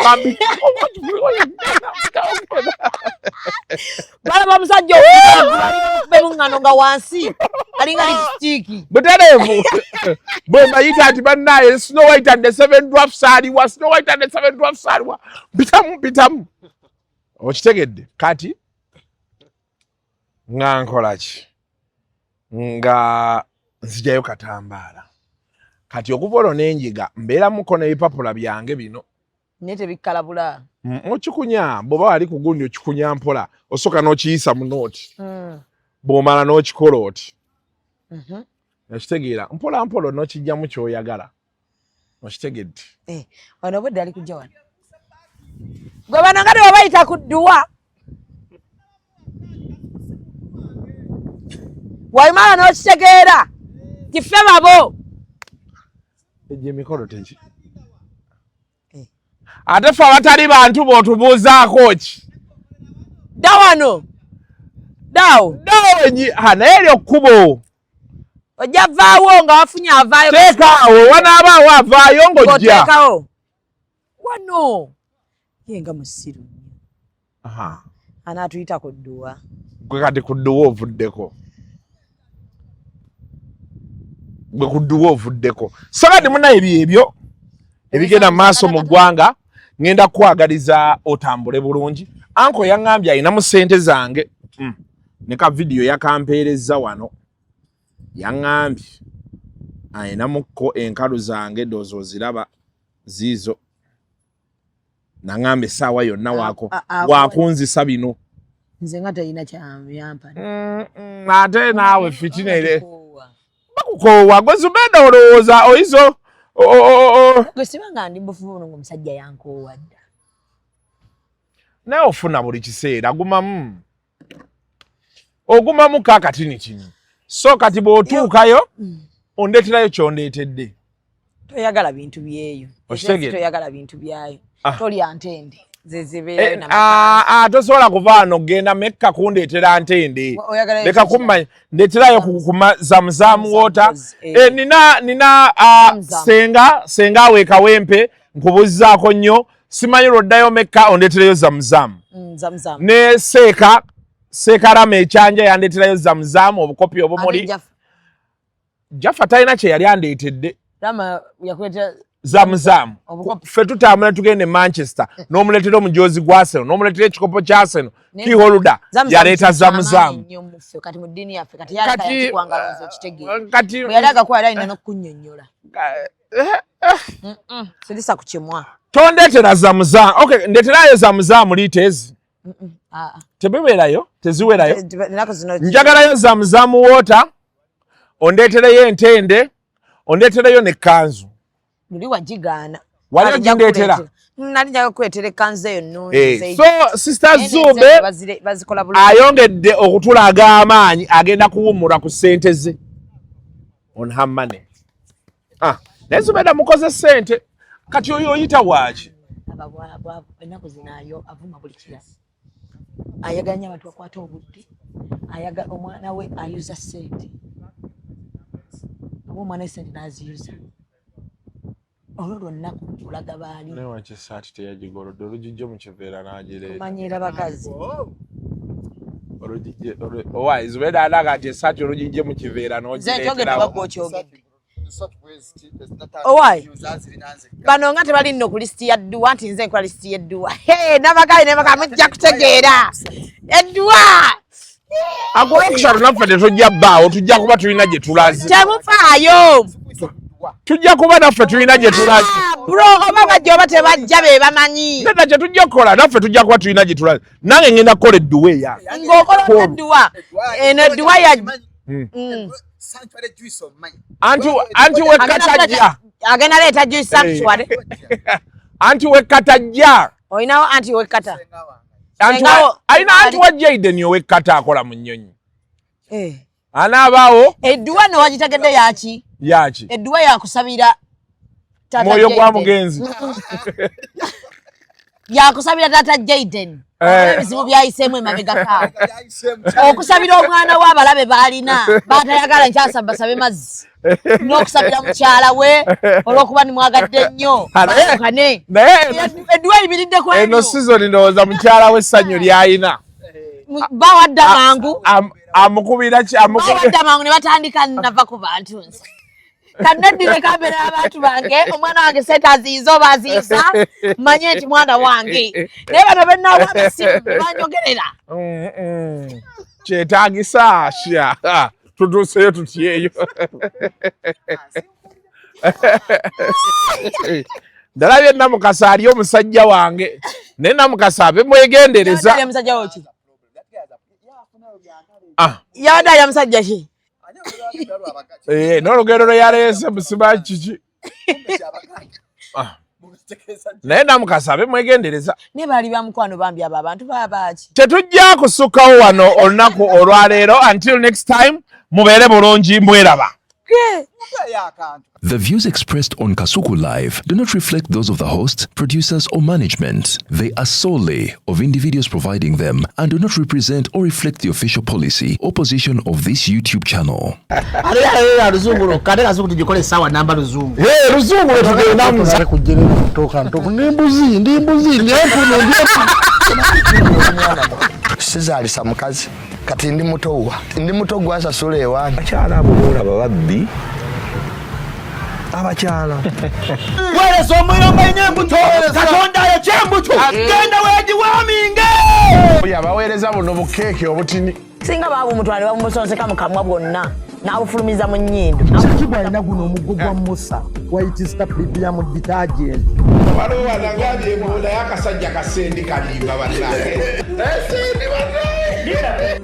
Balaba omusajja okubemuŋŋano nga wansi alinga lipstick. Butereevu. Bwe mbayita nti bannaye Snow White and the Seven Dwarfs aliwa, Snow White and the Seven Dwarfs aliwa. Mpitamu mpitamu. Okitegedde kati nga nkola ki? Nga nzijayo katambaala. Kati okuva olwo n'enjiga mbeeramuko n'ebipapula byange bino. Naye tebikkalabula. Okikunya bw'oba wali ku gundi okikunya mpola osooka n'okiyisa mu nooti. Bw'omala n'okikola oti. Okitegeera mpola mpola n'okijjamu ky'oyagala. Okitegedde. Wano obwedde ali kujja wano. Gwe bano nga tebabayita ku dduwa. Wayimala n'okitegeera nti ffe babo. Egyo emikolo teki. Ate ffe abatali bantu b'otubuuzaako ki? Dda wano. Daawo. Daawo naye eryo kkubo. Ojja vaawo nga wafunye avaayo. Teekaawo wanaabaawo avaayo ng'ojja. Ng'oteekawo. Wano. Ye nga musiru nnyo. Anaatuyita ku dduwa. Gwe kati ku dduwa ovuddeko. Gwe ku dduwa ovuddeko. Sagadi munnaye byebyo ebigenda mu maaso mu ggwanga. Ngenda kukwagaliza otambule bulungi. Anko yaŋŋambye alinamu ssente zange. Ne ka vidiyo yakampeerezza wano. Yaŋŋambye alinamuko enkalu zange ndowooza oziraba ziizo. Naŋŋamba essaawa yonna wakunzisa bino. Nze nga talina kyampa. Ate naawe fitina ere. Bakukoowa gwe Zubeda olowooza oyizo. Gwe siba nga ndi bufumu buno ng'omusajja yankoowa dda. Naye ofuna buli kiseera gumamu. Ogumamu kaakatini kino. So kati bw'otuukayo ondeeterayo ky'ondeetedde. Toyagala bintu byeyo. Toyagala bintu byayo. Tolya ntende. Tosobola kuva wano kugenda Mekka kundeetera ntende. Leka kumanya ndeeterayo ku Zamzam water. Nina senga awe Kawempe nkubuzzaako nnyo. Simanyi lw'oddayo Mekka ondeetereyo Zamzam. Ne Seekarama ekyanja yandeeterayo Zamzam obukopi obumuli. Jaffa talina kye yali andeetedde. Rama yakuleetera Zamuzamu ffe tutambula tugenda e Manchester n'omuleetera omujoozi gwa Arsenal n'omuleetera ekikopo kya Arsenal keyholder yaleeta zamuzamu. Kati mu ddiini yaffe kati yaleka kati yali agakuwa alina n'okunnyonnyola sirisa ku kimwa. Tondeetera zamuzamu. Okay, ndeeterayo zamuzamu liita ezi tebibeerayo teziwerayo. Njagalayo zamuzamu water, ondeetereyo entende, ondeetereyo nekkanzu. Luli wagigaana. Wali ogindeetera? Nali njagala kukuleetera ekkanzu eyo nnungi. So Sister Zube ayongedde okutulaga amaanyi, agenda kuwummula ku ssente ze, on her money. Ah, naye Zubeda mukoze ssente kati oyo oyita waaki? Ennaku zino ayo avuma buli kirala, ayagala nnyo abantu bakwata obudde, ayagala omwana we ayuza ssente, oba omwana we ssente n'aziyuza olwo lwonna kulaga baali. Naye waki esaati teyagigolodde olugijje mu kiveera n'agireeta? Kumanyira bakazi. Olugijje owa Zubeda alaga nti esaati olugijje mu kiveera Nze nkyogedde oba gwe okyogedde? Owaayi bano nga tebali nno ku lisiti ya dduwa nti nze nkola lisiti y'edduwa nabagayi nebaga mujja kutegeera edduwa. Akulwokusatu naffe tetujja bbaawo, tujja kuba tulina gye tulaze. Temufaayo, tujja kuba naffe tulina gye tulaze. Bro, oba bajja oba tebajja be bamanyi. Nedda, kye tujja kukola naffe tujja kuba tulina gye tulaze. Nange ngenda kukola edduwa eyange. Ng'okola edduwa eno, edduwa ya Anti wekkatajja agenda leeta juice sanctuary. Anti wekkatajja. Olinawo anti wekkata? Alina anti wa Jaden owekkata akola mu nnyonyi. Anaabaawo. Edduwa no wagitegedde yaki? Yaki? Edduwa yakusabira. Mwoyo gwa mugenzi. Yakusabira taata Jaden ebizibu byayiseemu emabegakaawo, okusabira omwana we abalabe baalina batayagala nkyasaba basabe mazzi, n'okusabira mukyala we olw'okuba nimwagadde nnyo bakane. Edduwa eyibiridde ku eno season ndowooza mukyala we essanyu lyayina. Bawadda mangu. Amukubira ki? Bawadda mangu ne batandika nava ku bantu. Nze kanneddire kambeera abantu bange, omwana wange sente aziyiza oba aziyiza manye nti mwana wange, naye bano benaawa amasimu banjogerera. Kyetagisa sha tutuuseyo tutyeyo ndalabye Namukasa ali omusajja wange, naye Namukasa abe mwegendereza. Yabadde alya musajja ki? N'olugendo lwe yaleese musiba kiki? Naye Namukasa abe mwegendereza. Naye baali bamukwano bambi abo abantu babaaki. Tetujja kusukkawo wano olunaku olwaleero. Until next time, mubeere bulungi, mweraba. The views expressed on Kasuku Live do not reflect those of the host, producers, or management. They are solely of individuals providing them and do not represent or reflect the official policy or position of this YouTube channel. Ate luzungu lwokka, ate Kasuku tugikola essaawa namba luzungu. Luzungu lwetugendamu. Kujjerera ntoka ndi mbuzi, ndi mbuzi, ndi empunu, ndi Sizaalisa mukazi kati ndi mutowa, ndi muto gwasasula ewange. Abakyala abo boolaba babbi abakyala. Weereza omuyomba ina embuto, Katonda ayokya embuto, genda weegiwaaminge. Oyo abaweereza buno bukeeke obutini. Singa baabumutwala ne babumusonseka mu kamwa bwonna n'abufulumiza mu nnyindo. Kiki alina guno omuggo gwa Musa, White Star Premium detergent. Waliwo wanagambye mbu naye akasajja kasendi kalimba bannange. Sendi bannange.